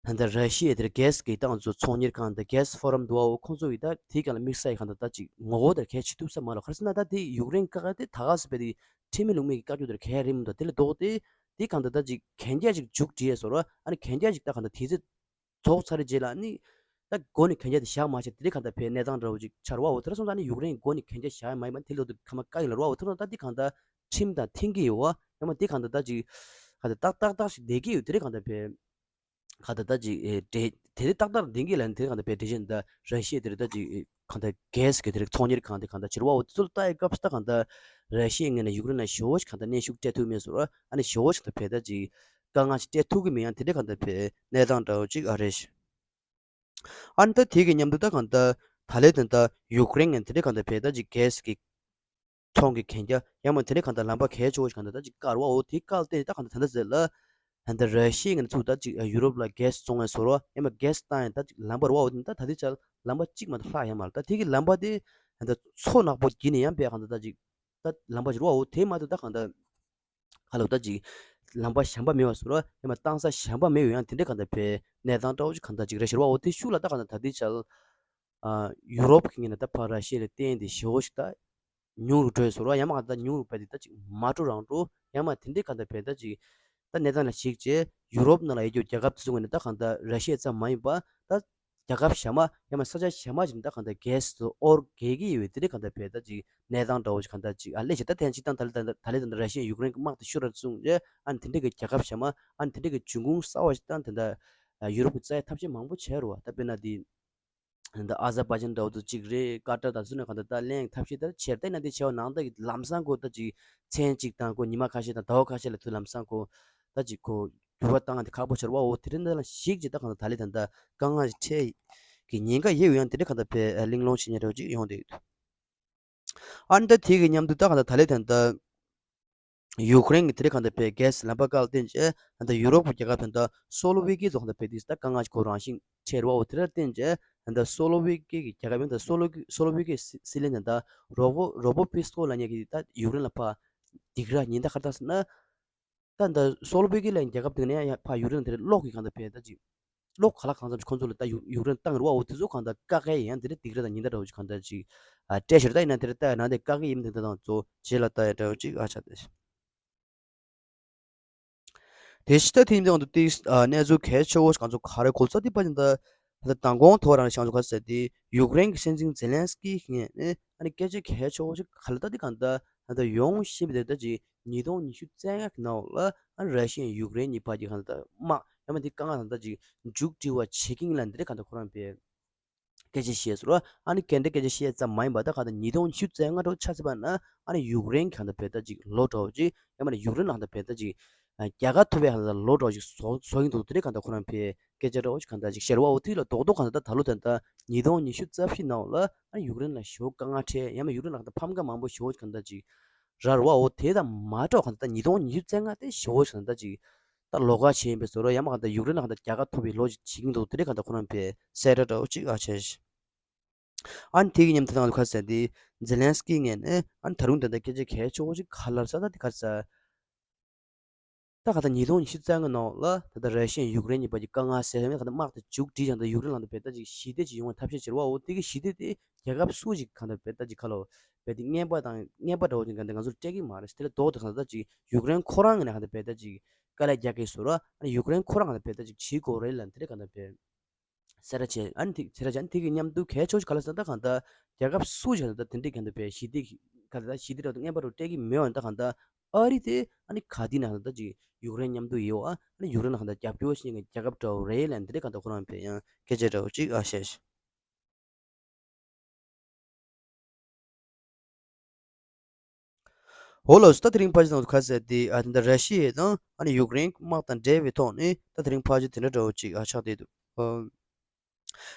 ད་ལྟ་ར་ཤི་ཡའི་དེར་གྷེ་སི་གི་ཏང་ཚོ་ཚོང་གཉེར་ཁང་དང་གྷེ་སི་ཕོ་རམ་འདུག་པ། ཁོང་ཚོ་ཡི་ད་དེའི་སྒང་ལ་དམིགས་བསལ་གྱི་གང་ལྟར་ད་ཅིག་ངོ་རྒོལ་དེར་གལ་ཆེ་ཐུབ་ས་མ་རེད། ག་རེ་ཟེར་ན་ད་དེ་ཡུཀ་རེན་བཀག་དེ་ད་ག་ཟེར་བས་དེ་ཁྲིམས་མེད་ལུགས་མེད་ཀྱི་བཀག་རྒྱུ་དེར་གལ་རིམ་འདུག་དེ་ལས་ལྡོག་སྟེ་དེ་གང་ལྟར་ད་ཅིག་གན་རྒྱ་ཅིག་མཇུག་སྒྲིལ་ཡས་བཟོ་ར། ཨ་ནི་གན་རྒྱ་ཅིག་ད་གང་ལྟར་དེ་ཚེ་རྫོགས་ཚར་རྗེས་ལ་ནི་ད་འགོ་ནས་གན་རྒྱ་དེ་བཞག་མ་བྱས་དེ་འདྲའི་གང་ལྟར་བས་གནས་སྟངས་འདྲ་བོ་ཅིག་ཆགས་རེད་པ། འོ་དེ་འདྲ་སོང་ཙང་ནི་ཡུཀ་རེན་འགོ་ནས་གན་རྒྱ་བཞག་ཡས་མ་ཡིན་པ་དེ་ལོ་དུ་ཁ་མ་བཀག་ཡིན་ལ་རེད་པ། འོ་དེ་འདྲ་ད་འདི་གང་ལྟར་ཁྲིམས་དང་མཐུན་གྱི་ཡོད་པ། ཡང་མ་འདི་གང་ལྟར་ད་ཅིག་གང་ལྟར་ཏག་ཏག་ཏག་ཞིག་བསྡད་ཀྱི་ཡོད། དེ་འདྲའི་གང་ལྟར་བས་གང་ལྟར་ད་ཅིག་ཨེ་འདྲེ་དེ་རིགས་ཏག་ཏག་ལྡན་གྱི་ལ་ནི་དེ་རིགས་གང་ལྟར་བས་འགྲེལ་བཤད་འདི་ད་ར་ཤི་ཡ་དེ་རིགས་ད་ཅིག་གང་ལྟར་གྷེ་སི་གི་དེ་རིགས་ཚོང་གཉེར་ཁང་དེ་གང་ལྟར་བྱེད་རེད་པ། འོ་དེ་ཚོ་ལ་ལྟ་ཡི་སྐབས་སུ་ད་གང་ལྟར་ར་ཤི་ཡའི་ངོས་ནས་ཡུཀ་རེན་ལ་ཞེ་པོ་ཞིག་གང་ལྟར་གནོན་ཤུགས་སྤྲད་ཐུབ་མེད་བཟོ་ར། ཨ་ནི་ཞེ་པོ་ཞིག་ད་བས་ད་ཅིག་དཀའ་ངལ་ཞིག་སྤྲད་ཐུབ་ཀྱི་མེད། ཡང་དེ་འདྲའི་གང་ལྟར་བས་གནས་སྟངས་འདྲ་བོ་ཅིག་ཨ་རེད། ཨ་ནི་ད་དེ་གི་མཉམ་དུ་ད་གང་ལྟར་ད་ལན་ད་ལྟ་ཡུཀ་རེན་ངོས་ནས་དེ་འདྲའི་གང་ལྟར་བས་ད་ཅིག་གྷེ་སི་གི་ཚོང་གི་གན་རྒྱ་ཡང་མ་དེ་འདྲའི་གང་ལྟར་ལམ་པ་གལ་ཆེ་བོ་ཞིག་གང་ལྟར་ད་ཅིག་བཀག་རེད་པ། འོ་དེ་བཀག་སྟེ་ད་གང་ལྟར་ད་ལྟ་ཟེར་ལ་ད་ལྟ་ར་ཤི་ཡའི་ངོས་ནས་ཚུར་ད་ཅིག་ཡུ་རོབ་ལ་གྷེ་སི་བཙོང་བའི་བཟོ་ར། ཡང་མ་གྷེ་སི་བཏང་ཡང་ད་ཅིག་ལམ་པ་རེད་པ། འོ་དེ་ད་ད་ལྟའི་ཆར་ལམ་པ་གཅིག་མ་གཏོགས་ལྷག་ཡོད་མ་རེད། ད་དེ་གི་ལམ་པ་དེ་ད་ལྟ་མཚོ་ནག་པོ་བརྒྱུད་ནས་ཡང་བས་གང་ལྟར་ད་ཅིག་ད་ལམ་པ་ཞིག་རེད་པ། འོ་དེ་མ་གཏོགས་ད་གང་ལྟར་ཁ་ལོ་ད་ཅིག་ལམ་པ་གཞན་པ་མེད་པ་བཟོ་ར། ཡང་མ་བཏང་ས་གཞན་པ་མེད་པའི་ཡང་དེ་འདྲའི་གང་ལྟར་བས་གནས་སྟངས་འདྲ་བོ་ཅིག་གང་ལྟར་ཅིག་རེད་ཤག་རེད་པ། འོ་དེ་ཤུགས་ལ་ད་གང་ལྟར་ད་ལྟའི་ཆར་ཨ་ཡུ་རོབ་ཀྱི་ངོས་ནས་ད་ཕར་ར་ཤི་ཡ་ལ་བརྟེན་ཏེ་ཞེ་པོ་ཞིག་ད་ཉུང་རུ་འགྲོ་ཡི་བཟོ་ར། ཡང་མ་གང་ལྟར་ཉུང་རུ་བས་དེ་ད་ཅིག་མ་འགྲོ་རང་འགྲོ། ཡང་མ་དེ་འདྲའི་གང་ལྟར་བས་ད་ཅིག་ད་གནས་སྟངས་ལ་གཞིགས་བྱས་ཡུ་རོབ་ནང་ལ་ཡོད་རྒྱུ་རྒྱལ་ཁབ་དེ་ཚོའི་ངོས་ནས་ད་གང་ལྟར་ར་ཤི་ཡ་ཙམ་མ་ཡིན་པ་ད་རྒྱལ་ཁབ་གཞན་མ་ཡང་མ་ས་ཆ་གཞན་མ་ཞིག་ནས་ད་གང་ལྟར་གྷེ་སི་དེ་ཚོ་འོར་རྒྱག་གི་ཡོད་པའི་དེ་འདྲའི་གང་ལྟར་བས་ད་ཅིག་གནས་སྟངས་འདྲ་བོ་ཞིག་གང་ལྟར་ཅིག་ཨ་ལས་བྱེད་ད་ཐེངས་གཅིག་དང་ད་ལྟ་ད་ལྟ་ད་ལྟ་ར་ཤི་ཡ་ཡུཀ་རེན་གྱི་དམག་དེ་ཤོར་ར་བཟུང་རྗེས་ཨ་ནི་དེ་འདྲའི་གི་རྒྱལ་ཁབ་གཞན་མ་ཨ་ནི་དེ་འདྲའི་གི་འབྱུང་ཁུངས་གསར་བ་ཞིག་དང་དེ་འདྲ་ཡུ་རོབ་ཀྱི་རྩ་ཡ་ཐབས་ཤེས་མང་པོ་བྱས་རེད་པ། ད་དཔེར་ན་དེ་ད་ཨ་ཛར་བྷ་ཇན་འདྲ་བོ་དེ་གཅིག་རེད། ཀ་ཏར་དང་ཚུར་ནས་གང་ལྟར་ད་གླེང་ཐབས་ཤེས་ད་བྱས་ད་ན་དེ་བྱས་པ་ནང་ལྟར་གྱི་ལམ་སང་ཁོ་ད་ཅིག་མཚན་གཅིག་དང་ཁོ་ཉི་མ་ཁ་ཤས་དང་ཟླ་བ་ཁ་ཤས་ལ་ཚུར་ལམ་སང་ཁོ་ད་ཅིག་ཁོ་འགྱུར་བ་བཏང་ང་དེ་ཁག་པོ་ཆགས་རེད་པ། འོ་དེ་རིང་འདི་ལ་གཞིགས་ཀྱི་ད་གང་ལྟར་ད་ལས་ད་ལྟ་དཀའ་ངལ་ཞིག་འཕྲད་ཀྱི་ཉེན་ཁ་ཡོད་ཡང་དེ་འདྲ་གང་ལྟར་བས་གླེང་སློང་བྱེད་མཁན་འདྲ་བོ་ཅིག་ཡོང་བསྡད་ཡོད། ཨ་ནི་ད་དེ་གི་མཉམ་དུ་ད་གང་ལྟར་ད་ལས་ད་ལྟ་ཡུཀ་རེན་གྱི་དེ་འདྲ་གང་ལྟར་བས་གྷེ་སི་ལམ་པ་བཀག་བསྟན་བྱས་ད་ལྟ་ཡུ་རོབ་ཀྱི་རྒྱལ་ཁབ་ད་ལྟ་སོ་ལོ་ཝེ་ཀི་ཚོ་གང་ལྟར་བས་དེ་ད་དཀའ་ངལ་ཞིག་ཁོ་རང་བཞིན་འཕྲད་རེད་པ། འོ་དེ་འདྲ་བསྟན་བྱས་ད་ལྟ་སོ་ལོ་ཝེ་ཀི་གི་རྒྱལ་ཁབ་ཡང་ད་སོ་ལོ་སོ་ལོ་ཝེ་ཀི་སྲིད་བློན་ད་ལྟ་རོ་བོ་རོ་བོ་པི་སི་ཀོ་ལབ་མཁན་གྱིས་ད་ཡུཀ་རེན་ལ་ཕར་སྡིགས་ར་ཉེན་བརྡ་ག་རེ་བཏང་ཟེར་ན། ད་ད་སོ་ལོ་ཝེ་ཀི་ལབ་མཁན་རྒྱལ་ཁབ་དེ་ནས་ཡང་ཕར་ཡུཀ་རེན་དེར་གློག་གི་གང་ལྟར་བས་ད་ཅིག་གློག་ག་ལ་གང་འཚམ་ཞིག་ཁོང་ཚོ་ལ་ད་ཡུཀ་ཡུཀ་རེན་བཏང་རེད་པ། འོ་དེ་ཚོ་གང་ལྟར་བཀག་གི་ཡང་དེ་འདྲ་སྡིགས་ར་དང་ཉེན་བརྡ་འདྲ་བོ་ཅིག་གང་ལྟར་ཅིག་ཨ་སྤྲད་ཤག་རེད། ད་ཡིན་ན་དེ་འདྲ་ད་ནང་དེ་བཀག་གི་ཡིན་དེ་འདྲ་དང་ཚོ་རྗེས་ལ་ལྟ་ཡ་འདྲ་བོ་ཅིག་ཨ་ཆགས་བསྡད། དེ་ཕྱི་ད་ཐེངས་འདི་འོང་དུ་ཏིག་ཨ་གནས་ཚུལ་གལ་ཆེ་བོ་ཞིག་གང་ཚོ་ག་རེ་གོ་ཚ་དེ་པ་ཅིན་ད་ད་མདང་དགོང་ཐོག་རང་ཤང་ཚོ་ག་ཟེར་ཏེ་ཡུཀ་རེན་གྱི་སྲིད་འཛིན་ཛེ་ལན་སི་ཀི་ངོས་ནས་ཨ་ནི་སྐད་ཆ་གལ་ཆེ་བོ་ཞིག་ག་ལ་ད་དེ་གང་ལྟར་ད་ལྟ་ཡོང་བཞིན་པའི་དེ་ད་ཅིག་ཉིས་སྟོང་ཉི་ཤུ་རྩ་ལྔ་གི་ནང་ལ་ཨ་ནི་ར་ཤི་ཡ་ཡུཀ་རེན་གཉིས་བར་གྱི་གང་ལྟར་དམག་ཡང་མ་དེ་དཀའ་ངལ་གང་ལྟར་ཅིག་མཇུག་སྒྲིལ་བ་བྱེད་ཀྱི་ཡིན་ལབ་འདི་འདྲ་གང་ལྟར་ཁོ་རང་བས་སྐད་ཆ་བཤད་ཟེར་བ། ཨ་ནི་སྐད་འདྲ་སྐད་ཆ་བཤད་ཙམ་མ་ཡིན་པ་ད་གང་ལྟར་ཉིས་སྟོང་ཉི་ཤུ་རྩ་ལྔ་འདྲ་བོ་ཆ་ཚིག་པ་ན་ཨ་ནི་ཡུཀ་རེན་གང་ལྟར་བས་ད་ཅིག་ལོ་འདྲ་བོ་ཅིག་ཡང་མ་ནི་ཡུཀ་རེན་ལ་གང་ལྟར་བས་ད་ཅིག་རྒྱལ་ཁ་ཐོབ་པའི་གང་ལྟར་ལོ་འདྲ་བོ་ཅིག་བཟོ་བཟོ་ཡིན་འདུག་དེ་འདྲ་གང་ལྟར་ཁོ་རང་བས་སྐད་ཆ་འདྲ་བོ་ཅིག་གང་ལྟར་ཅིག་བཤད་རེད་པ། འོ་དེ་ལ་རྡོག་རྡོག་གང་ལྟར་ད་ད་ལོ་ད་ལྟ་ཉིས་སྟོང་ཉི་ཤུ་རྩ་བཞི་ནང་ལ་ཨ་ནི་ཡུཀ་རེན་ལ་ཞེ་པོ་དཀའ་ངལ་འཕྲད་ཡང་མ་ཡུཀ་རེན་ལ་གང་ལྟར་ཕམ་ཁ་མང་པོ་ཞེ་པོ་ཅིག་གང་ལྟར་ཅིག་ར་རེད་པ། འོ་དེ་དང་མ་འདྲ་བ་གང་ལྟར་ད་ཉིས་སྟོང་ཉི་ཤུ་རྩ་ལྔ་དེ་ཞེ་པོ་ཅིག་གང་ལྟར་ཅིག་ད་ལོགས་ཀ་བྱས་ཡིན་པའི་བཟོ་འདྲ། ཡང་མ་གང་ལྟར་ཡུཀ་རེན་ལ་གང་ལྟར་རྒྱལ་ཁ་ཐོབ་པའི་ལོ་ཅིག་བྱེད་ཀྱི་འདུག་དེ་འདྲ་གང་ལྟར་ཁོ་རང་བས་གསལ་བསྒྲགས་འདྲ་བོ་ཅིག་ཨ་བྱས་ཤག་ཨ་ནི་དེ་གི་མཉམ་དུ་ད་ང་ཚོ་ག་ཟེར་ཏེ་ཛེ་ལན་སི་ཀི་ངོས་ནས་ཨ་ནི་ད་རུང་ད་ལྟ་སྐད་ཆ་གལ་ཆེ་བོ་ཅིག་ག་ལབ་ས་ད་དེ་ག་ཟེར། ད་གང་ལྟར་ཉིས་སྟོང་ཉི་ཤུ་རྩ་ལྔ་ནང་ལ་ད་ལྟ་ར་ཤི་ཡ་ཡུཀ་རེན་གཉིས་བར་གྱི་དཀའ་ངལ་སེལ་ཡང་གང་ལྟར་དམག་དེ་མཇུག་སྒྲིལ་ཡང་ད་ཡུཀ་རེན་ལ་ད་བས་ད་ཅིག་ཞི་བདེ་ཅིག་ཡོང་བའི་ཐབས་ཤེས་བྱེད་རེད་པ། འོ་དེ་གི་ཞི་བདེ་དེ་རྒྱལ་ཁབ་སུ་ཞིག་གང་ལྟར་བས་ད་ཅིག་ཁ་ལོ་བས་དེ་རྔན་པ་དང་རྔན་པ་འདྲ་བོ་ཅིག་གང་ལྟར་ང་ཚོར་སྤྲད་ཀྱི་མ་རེད། དེ་ལས་ལྡོག་སྟེ་གང་ལྟར་ད་ཅིག་ཡུཀ་རེན་ཁོ་རང་ངོས་ནས་གང་ལྟར་བས་ད་ཅིག་དཀའ་ལས་རྒྱག་གི་བཟོ་འདྲ། ཨ་ནི་ཡུཀ་རེན་ཁོ་རང་གང་ལྟར་བས་ད་ཅིག་བྱེད་དགོས་རེད་ལབ་དེ་འདྲ་གང་ལྟར་བས་གསལ་བསྒྲགས་བྱས། ཨ་ནི་དེ་གསལ་བསྒྲགས་བྱས། ཨ་ནི་དེ་གི་མཉམ་དུ་གལ་ཆེ་ཤོས་ག་ལ་ཟེར་ན་ད་གང་ལྟར་རྒྱལ་ཁབ་སུ་ཞིག་ད་དེ་འདྲའི་གང་ལྟར་བས་ཞི་བདེ་ག་ལ་ད་ཞི་བདེ་འདྲ་བོ་དང་རྔན་པ་འདྲ་བོ་སྤྲད་ཀྱི་མེད་པ་ད་གང་ལྟར་ཨ་རི་དེ་ཨ་ནི་ག་དུས་ནས་གང་ལྟར་ཅིག་ཡུཀ་རེན་མཉམ་དུ་ཡོད། ཨ་ནི་ཡུཀ་རེན་ལ་གང་ལྟར་རྒྱབ་སྐྱོར་བྱེད་མཁན་རྒྱལ་ཁབ་འདྲ་བོ་རེད་ལབ་འདི་འདྲའི་གང་ལྟར་ཁོ་རང་བས་ཡང་སྐད་ཆ་འདྲ་བོ་ཅིག་ཨ་བཤད་ཤག་འོ་ལགས་སོ། ད་དེ་རིང་ཕལ་ཆེར་ང་ཚོ་ག་ཟེར་ཏེ་ཨ་ད་ར་ཤི་ཡ་དང་ཨ་ནི་ཡུཀ་རེན་དམག་དང་འབྲེལ་བའི་ཐོག་ནས་ད་དེ་རིང་ཕལ་ཆེར་དེ་འདྲ་འདྲ་བོ་ཅིག་ཨ་ཆགས་བསྡད་འདུག་ཨ།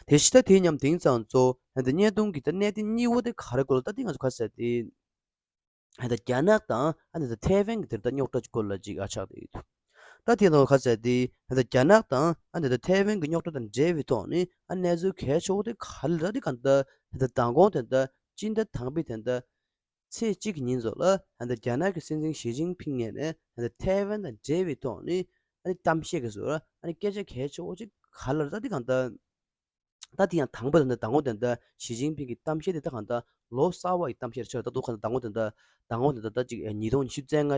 དེ་ཕྱི་ད་དེ་མཉམ་དེང་སང་ཚོ་ཨ་ད་བརྙན་ཐུང་གི་ད་གནད་དོན་གཉིས་པོ་དེ་ག་རེ་སྐོར་ལ་ད་དེ་ང་ཚོ་ག་ཟེར་ཏེ་ཨ་ད་རྒྱ་ནག་དང་ཨ་ནི་ད་ཐའེ་ཝན་གྱི་དེར་ད་རྙོག་དྲ་སྐོར་ལ་ཅིག་ཨ་ཆགས་བསྡད་ཡོད་འདུག་ད་དེ་ནང་ག་ཟེར་ཏེ་ཨ་ད་རྒྱ་ནག་དང་ཨ་ནི་ད་ཐའེ་ཝན་གྱི་རྙོག་དྲ་དང་འབྲེལ་བའི་ཐོག་ནས་ཨ་གནས་ཚུལ་གལ་ཆེ་བོ་དེ་ག་རེ་ལ་དེ་གང་ལྟར་ཨ་ད་མདང་དགོང་དེ་ད་སྤྱི་ཟླ་དང་པོའི་དེ་ད་ཚེས་གཅིག་གི་ཉིན་ཚོ་ལ་ཨ་ནི་རྒྱ་ནག་གི་སྲིད་འཛིན་ཞི་ཅིན་ཕིང་ངོས་ནས་ཨ་ནི་ཐའེ་ཝན་དང་འབྲེལ་བའི་ཐོག་ནས་ཨ་ནི་གཏམ་བཤད་ཀྱི་བཟོ་འདྲ་ཨ་ནི་སྐད་ཆ་གལ་ཆེ་བོ་ཅིག་ ག་ལ་ད་དེ་གང་ལྟར། ད་དེ་ཡང་དང་པོ་དེ་འདྲ་མདང་དགོང་དེ་འདྲ་ཞི་ཅིན་ཕིང་གི་གཏམ་བཤད་དེ་ད་གང་ལྟར་ལོ་གསར་བ་ཡི་གཏམ་བཤད་ཆགས། ད་དུང་གང་ལྟར་མདང་དགོང་དེ་འདྲ་མདང་དགོང་དེ་འདྲ་ད་ཅིག་ཉིས་སྟོང་ཉི་ཤུ་རྩ་ལྔ་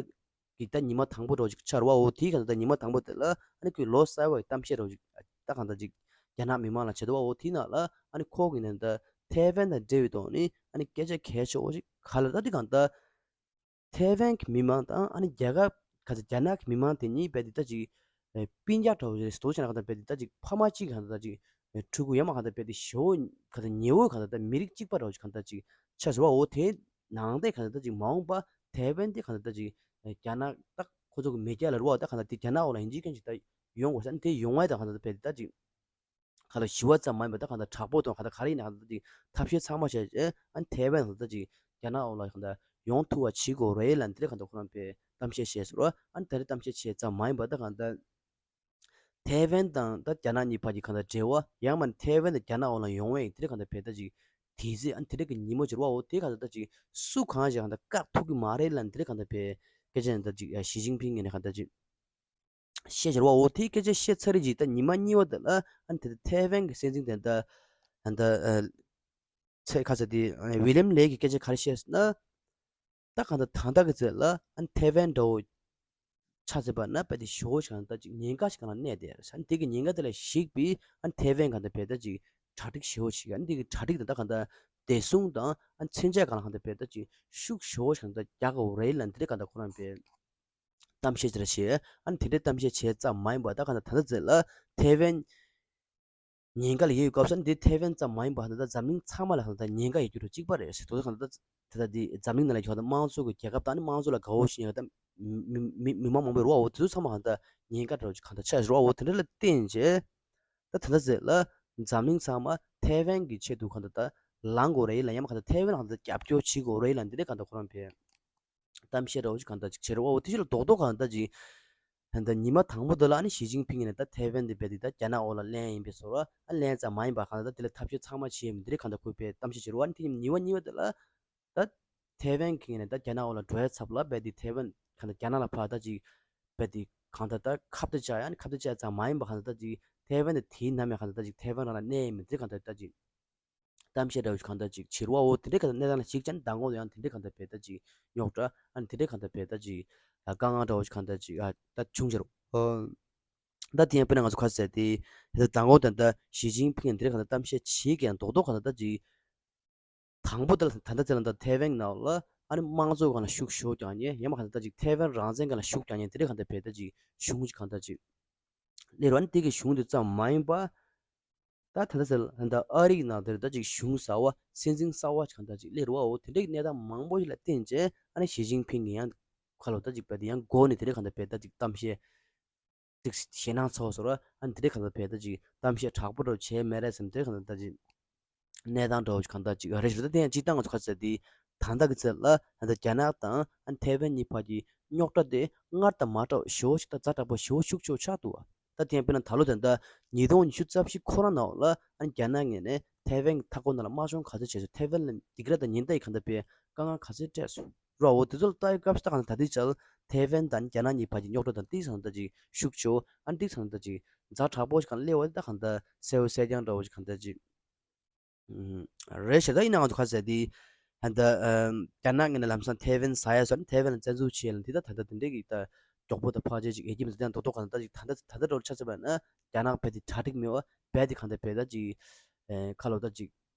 གི་ད་ཉི་མ་དང་པོ་འདྲ་བོ་ཅིག་ཆགས་རེད་བ། འོ་དེའི་གང་ལྟར་ད་ཉི་མ་དང་པོ་དེ་ལ་ཨ་ནི་ཁོས་ལོ་གསར་བ་ཡི་གཏམ་བཤད་འདྲ་བོ་ཅིག་ད་གང་ལྟར་ཅིག་རྒྱ་ནག་མི་མང་ལ་བྱས་འདུག་བ། འོ་དེའི་ནང་ལ་ཨ་ནི་ཁོ་གིས་ནི་ད་ཐའེ་ཝན་དང་འབྲེལ་བའི་ཐོག་ནས་ཨ་ནི་སྐད་ཆ་གལ་ཆེ་བོ་ཅིག་ག་ལ་ད་དེ་གང་ལྟར། ཐའེ་ཝན་གྱི་མི་མང་དང་ཨ་ནི་རྒྱ་གར་ག་ཚོད་རྒྱ་ནག་གི་མི་མང་དེ་གཉིས་རྦད་དེ་ད་ཅིག་ཨེ་སྤུན་ཀྱག་འདྲ་བོ་རེད་འདུག་ཟེར་ན། གང་ལྟར་རྦད་དེ་ད་ཅིག་ཕ་མ་གཅིག་གང་ལྟར་ད་ཅིག་ཨེ་ཕྲུ་གུ་ཡང་མ་གང་ལྟར་རྦད་དེ་ཞེ་བོ་གང་ལྟར་ཉེ་བོ་གང་ལྟར་ད་མི་རིགས་གཅིག་པ་འདྲ་བོ་ཅིག་གང་ལྟར་ཅིག་ཆགས་ཟེར་བ། འོ་དེ་ནང་བསྟན་གང་ལྟར་ད་ཅིག་མ་འོངས་པ་ཐའེ་ཝན་དེ་གང་ལྟར་ད་ཅིག་ཨེ་རྒྱ་ནག་ད་ཁོ་ཚོ་གི་མེས་རྒྱལ་ལ་རེད་བ། ད་གང་ལྟར་དེ་རྒྱ་ནག་འོག་ལ་ཡིན་གཅིག་མཁན་ཅིག་ད་ཡོང་དགོས་ས། ཨ་ནི་དེ་ཡོང་བ་ད་གང་ལྟར་རྦད་དེ་ད་ཅིག་ག་ལ་ཞི་བ་ཙམ་མ་ཡིན་པ་ད་གང་ལྟར་དྲག་པོ་དང་གང་ལྟར་ག་རེ་ཡིན་ན་གང་ལྟར་ཅིག་ཐབས་ཤེས་ཚང་མ་བྱས་རྗེས་ཨ་ནི་ཐའེ་ཝན་གང་ལྟར་ཅིག་རྒྱ་ནག་འོག་ལ་གང་ལྟར་ཡོང་ཐུབ་པ་བྱེད་དགོས་རེད་ལབ་དེ་འདྲ་གང་ལྟར་ཁོ་རང་པས་གཏམ་བཤད་བྱས་ཟེར་བ། ཨ་ནི་དེ་འདྲ་གཏམ་བཤད་བྱས་ཙམ་མ་ཡིན་པ་ད་གང་ལྟར་ཐའེ་ཝན་དང་ད་རྒྱ་ནག་གཉིས་བར་གྱི་གང་ལྟར་འབྲེལ་བ་ཡང་མིན་ཐའེ་ཝན་དང་རྒྱ་ནག་འོག་ལ་ཡོང་བའི་དེ་འདྲ་གང་ལྟར་པས་ད་ཅིག་དེ་ཚེ་ཨ་ནི་དེ་འདྲ་གི་ཉིན་མོ་ཅིག་རེད་བ། འོ་དེ་གང་ལྟར་ད་ཅིག་སུ་གང་ཞིག་གང་ལྟར་བཀག་ཐུབ་ཀྱི་མ་རེད་ལབ་དེ་འདྲ་གང་ལྟར་པས་སྐད་ཆ་ནི་ད་ཅིག་ཞི་ཅིན་ཕིང་ངོས་ནས་གང་ལྟར་ཅིག་བཤད་བྱ་རེད་བ། འོ་དེའི་སྐད་ཆ་བཤད་ཚར་རེད་ཅིག་ད་ཉི་མ་གཉིས་པ་དེ་ལ་ཨ་ནི་དེ་ཐའེ་ཝན་གྱི་སྲིད་འཛིན་དེ་འདྲ་ཨ་འདྲ་ཚེ་ཁ་ཚ་དེ་ཝི་ལིམ་ལེ་གི་སྐད་ཆ་ག་རེ་བཤད་ཟེར་ན། ད་གང་ལྟར་ད་ལྟ་གི་ཚེ་ལ་ཨ་ནི་ཐའེ་ཝན་འདྲ་བོ་ཆགས་ཚེ་བ་ན་རྦད་དེ་ཞེ་བོ་ཞིག་གང་ལྟར་ཅིག་ཉེན་ཁ་ཞིག་གང་ལ་གནས་བསྡད་རེད་ཟེར། ཨ་ནི་དེ་གི་ཉེན་ཁ་དེ་ལ་གཞིགས་པའི་ཨ་ནི་ཐའེ་ཝན་གང་ལྟར་རྦད་དེ་ཅིག་གྲ་སྒྲིག་ཞེ་བོ་ཞིག་ཨ་ནི་དེ་གི་གྲ་སྒྲིག་དེ་ད་གང་ལྟར་བདེ་སྲུང་དང་ཨ་ནི་མཚོན་ཆ་གང་ལ་གང་ལྟར་རྦད་དེ་ཅིག་ཤུགས་ཞེ་བོ་ཞིག་གང་ལྟར་རྒྱག་དགོས་རེད་ལབ་འདི་འདྲ་གང་ལྟར་ཁོ་རང་པས་གཏམ་བཤད་ཅིག་ར་བྱས། ཨ་ནི་དེ་འདྲའི་གཏམ་བཤད་བྱས་ཙམ་མ་ཡིན་པར་ད་གང་ལྟར་ད་ལྟ་ཚེ་ལ་ཐའེ་ཝན་ཉེན་ཁ་ལ་ཡོད་སྐབས་སུ་འདི་ཐའེ་ཝན་ཙམ་མ་ཡིན་པར་ད་ལྟ་འཛམ་གླིང་ཚང་མ་ལ་གང་ལྟར་ཉེན་ཁ་ཡོད་རྒྱུ་རུ་གཅིག་པ་རེད་ཟེར། དོ་གང་ལྟར་ད་ལྟ་འདི་འཛམ་གླིང་ནང་ལ་ཡོད་ད་དམངས་གཙོ་གི་རྒྱལ་ཁབ་དང་ནི་དམངས་གཙོ་ལ་དགའ་བོ་ཞིག་ཡོད་ད་མི་མི་མི་མང་མང་པོ་རུ་བ་འོ་དེ་ཚོ་ཚང་མ་གང་ལྟར་ཉེན་ཁ་འདྲ་བོ་ཅིག་གང་ལྟར་ཆགས་རུ་བ་འོ་དེ་འདྲ་ལ་བརྟེན་བྱས། ད་ད་ལྟ་ཟེར་ལ་འཛམ་གླིང་ཚང་མ་ཐའེ་ཝན་གྱི་ཆེད་དུ་གང་ལྟར་ད་ལངས་དགོས་རེད་ལ་ཡང་མ་གང་ལྟར་ཐའེ་ཝན་ལ་གང་ལྟར་རྒྱབ་སྐྱོར་བྱེད་དགོས་རེད་ལ་འདི་འདྲ་གང་ལྟར་ཁོ་རང་པས་གཏམ་བཤད་འདྲ་བོ་ཅིག་གང་ལྟར་ཅིག་བྱེད་རོགས་འོ་དེ་ཕྱི་ལ་རྡོག་རྡོག་གང་ལྟར་ཅིག་ད་ལྟ་ཉི་མ་དང་པོ་འདི་ལ་ཨ་ནི་ཞི་ཅིན་ཕིང་ཡིན་ན་ད་ཐའེ་ཝན་འདི་རྦད་དེ་ད་རྒྱ་ནག་འོག་ལ་ལེན་ཡིན་པའི་བཟོ་འདྲ་ཨ་ལེན་ཙམ་མ་ཡིན་པ་གང་ལྟར་ད་དེ་ལ་ཐབས་ཤེས་ཚང་མ་བྱས་ཡིན་འདི་འདྲ་གང་ལྟར་ཁོས་པས་གཏམ་བཤད་བྱེད་རོགས་ཨ་ནི་དེ་ཉིན་ཉི་མ་གཉིས་པ་འདི་ལ། ད་ཐའེ་ཝན་གྱི་ནས་ད་རྒྱ་ནག་འོག་ལ་འགྲོ་ཡ་ཚབ་ལ་རྦད་དེ་ཐའེ་ཝན་གང་ལྟར་རྒྱ་ནག་ལ་ཕར་ད་ཅིག་རྦད་དེ་གང་ལྟར་ད་ཁ་གཏད་བཅག་ཡ་ནི་ཁ་གཏད་བཅག་ཙམ་མ་ཡིན་པ་གང་ལྟར་ད་ཅིག་ཐའེ་ཝན་དེ་དེའི་ནམ་ཡང་གང་ལྟར་ད་ཅིག་ཐའེ་ཝན་རང་ལ་གནས་ཡ་མི་འདི་གང་ལྟར་ད་ཅིག་གཏམ་བཤད་འདྲ་བོ་ཞིག་གང་ལྟར་ཅིག་བྱེད་རོགས་འོ་དེ་འདྲའི་གང་ལྟར་གནས་སྟངས་ལ་གཞིགས་ཅན་མདང་དགོང་ཡང་དེ་འདྲའི་གང་ལྟར་བས་ད་ཅིག་རྙོག་དྲ་ཨ་ནི་དེ་འདྲའི་གང་ལྟར་བས་ད་ཅིག་དཀའ་ངལ་འདྲ་བོ་ཞིག་གང་ལྟར་ཅིག་ད་བྱུང་བྱེད་རོགས། ད་དེ་ཡང་དཔེར་ན་ང་ཚོ་ཁ་གསལ་ཏེ་དེ་ལྟར་མདང་དགོང་དེ་འདྲ་ཞི་ཅིན་ཕིང་ཡང་དེ་འདྲའི་གང་ལྟར་གཏམ་བཤད་བྱེད་ཀྱང་རྡོག་རྡོག་གང་ལྟར་ད་ཅིག་དང་པོ་དེ་ལ་ད་ལྟ་ཚེ་ལ་ད་ཐའེ་ཝན་ནང་ལ་ཨ་ནི་དམངས་གཙོ་སྒང་ལ་ཤུགས་ཤོར་ཀྱང་ཉེ་ཡང་མ་གང་ལྟར་ཅིག་ཐའེ་ཝན་རང་བཙན་སྒང་ལ་ཤུགས་ཀྱང་ཉེ་དེ་རིགས་གང་ལྟར་བས་ད་ཅིག་གཞུང་ཅིག་གང་ལྟར་ཅིག་སླེབས་རོགས་ཨ་ནི་དེ་གི་གཞུང་དེ་ཙམ་མ་ཡིན་པ། ད་ད་ལྟ་ཚེ་ལ་ད་ཨ་རིའི་ནང་དེར་ད་ཅིག་གཞུང་གསར་བ་སྲིད་འཛིན་གསར་བ་ཅིག་གང་ལྟར་ཅིག་སླེབས་རོགས་འོ་དེ་འདྲའི་གནས་སྟངས་མང་པོ་ཞིག་ལ་བརྟེན་བྱས་ཨ་ནི་ཞི་ཅིན་ཕིང་གི་ཡང་ཁ་ལོ་ད་ཅིག་བས་ད་ཡང་མགོ་ནས་དེ་རིགས་གང་ལྟར་བས་ད་ཅིག་གཏམ་བཤད། ཅིག་ཞེད་སྣང་ཚ་བོ་ཟེར་བ་ཨ་ནི་དེ་འདྲའི་གང་ལྟར་བས་ད་ཅིག་གཏམ་བཤད་དྲག་པོ་འདྲ་བོ་བྱས་མེད་རེད་བསམ་དེ་གང་ལྟར་ད་ཅིག་གནས་སྟངས་འདྲ་བོ་ཅིག་གང་ལྟར་ཅིག་རེད་ཞུ་ད་དེ་ཡང་སྤྱིར་བཏང་ང་ཚོ་ཁ་གསལ་དེ་ད་ལྟ་གི་ཚེ་ལ་ད་ལྟ་རྒྱ་ནག་དང་ཨ་ནི་ཐའེ་ཝན་གཉིས་བར་གྱི་རྙོག་དྲ་དེ་སྔར་དང་མ་འདྲ་བ་ཞེ་བོ་ཞིག་ད་ཛ་དྲག་པོ་ཞེ་བོ་ཤུགས་ཆེ་བོ་ཆགས་འདུག་བ། ད་དེ་ཡང་དཔེར་ན་ད་ལོ་དེ་འདྲ་ཉིས་སྟོང་ཉི་ཤུ་རྩ་བཞི་ཁོ་རང་ནང་ལ་ཨ་ནི་རྒྱ་ནག་ངོས་ནས་ཐའེ་ཝན་གྱི་མཐའ་འཁོར་ནང་ལ་དམག་སྦྱོང་ག་ཚོད་བྱས་སོང་ཐའེ་ཝན་ལ་སྡིགས་ར་དང་ཉེན་བརྡ་ཡི་གང་ལྟར་བས་དཀའ་ངལ་ག་ཚོད་སྤྲད་སོང་། རོ་འོ་དེ་ཚོ་ལ་ལྟ་ཡི་སྐབས་སུ་ད་གང་ལྟར་ད་ལྟའི་ཆར་ཐའེ་ཝན་དང་རྒྱ་ནག་གཉིས་བར་གྱི་རྙོག་དྲ་དང་ཏིག་ཙམ་ད་ཅིག་ཤུགས་ཆེ་བོ་ཨ་ཏིག་ཙམ་ད་ཅིག་ཛ་དྲག་པོ་ཞིག་གང་སླེབས་པ་དེ་ད་གང་ལྟར་གསལ་བོ་གསལ་རྐྱང་འདྲ་བོ་ཞིག་གང་ལྟར་ཅིག་རེད་ཤག་ད་ཡིན་ན་ང་ཚོ་ཁ་གསལ་དེ་ད་ལྟ་རྒྱ་ནག་ངོས་ནས་ལམ་སང་ཐའེ་ཝན་ཟ་ཡ་སོགས་ནི་ཐའེ་ཝན་ལ་བཙན་འཛུལ་བྱས་ལ་དེ་ད་ད་ལྟ་དེ་འདྲའི་གི་ད་མགྱོགས་པོ་ད་ཕལ་ཆེར་ཅིག་ཡོད་ཀྱི་མི་འདུག་ད་ཡང་རྡོག་རྡོག་གང་ལྟར་ཅིག་ད་ལྟ་ད་ལྟ་འདྲ་བོ་ཆ་མཚོན་པ་ན་རྒྱ་ནག་བས་དེ་གྲ་སྒྲིག་མེད་པ་བས་དེ་གང་ལྟར་བས་ད་ཅིག་ཁ་ལོ་ད་ཅིག་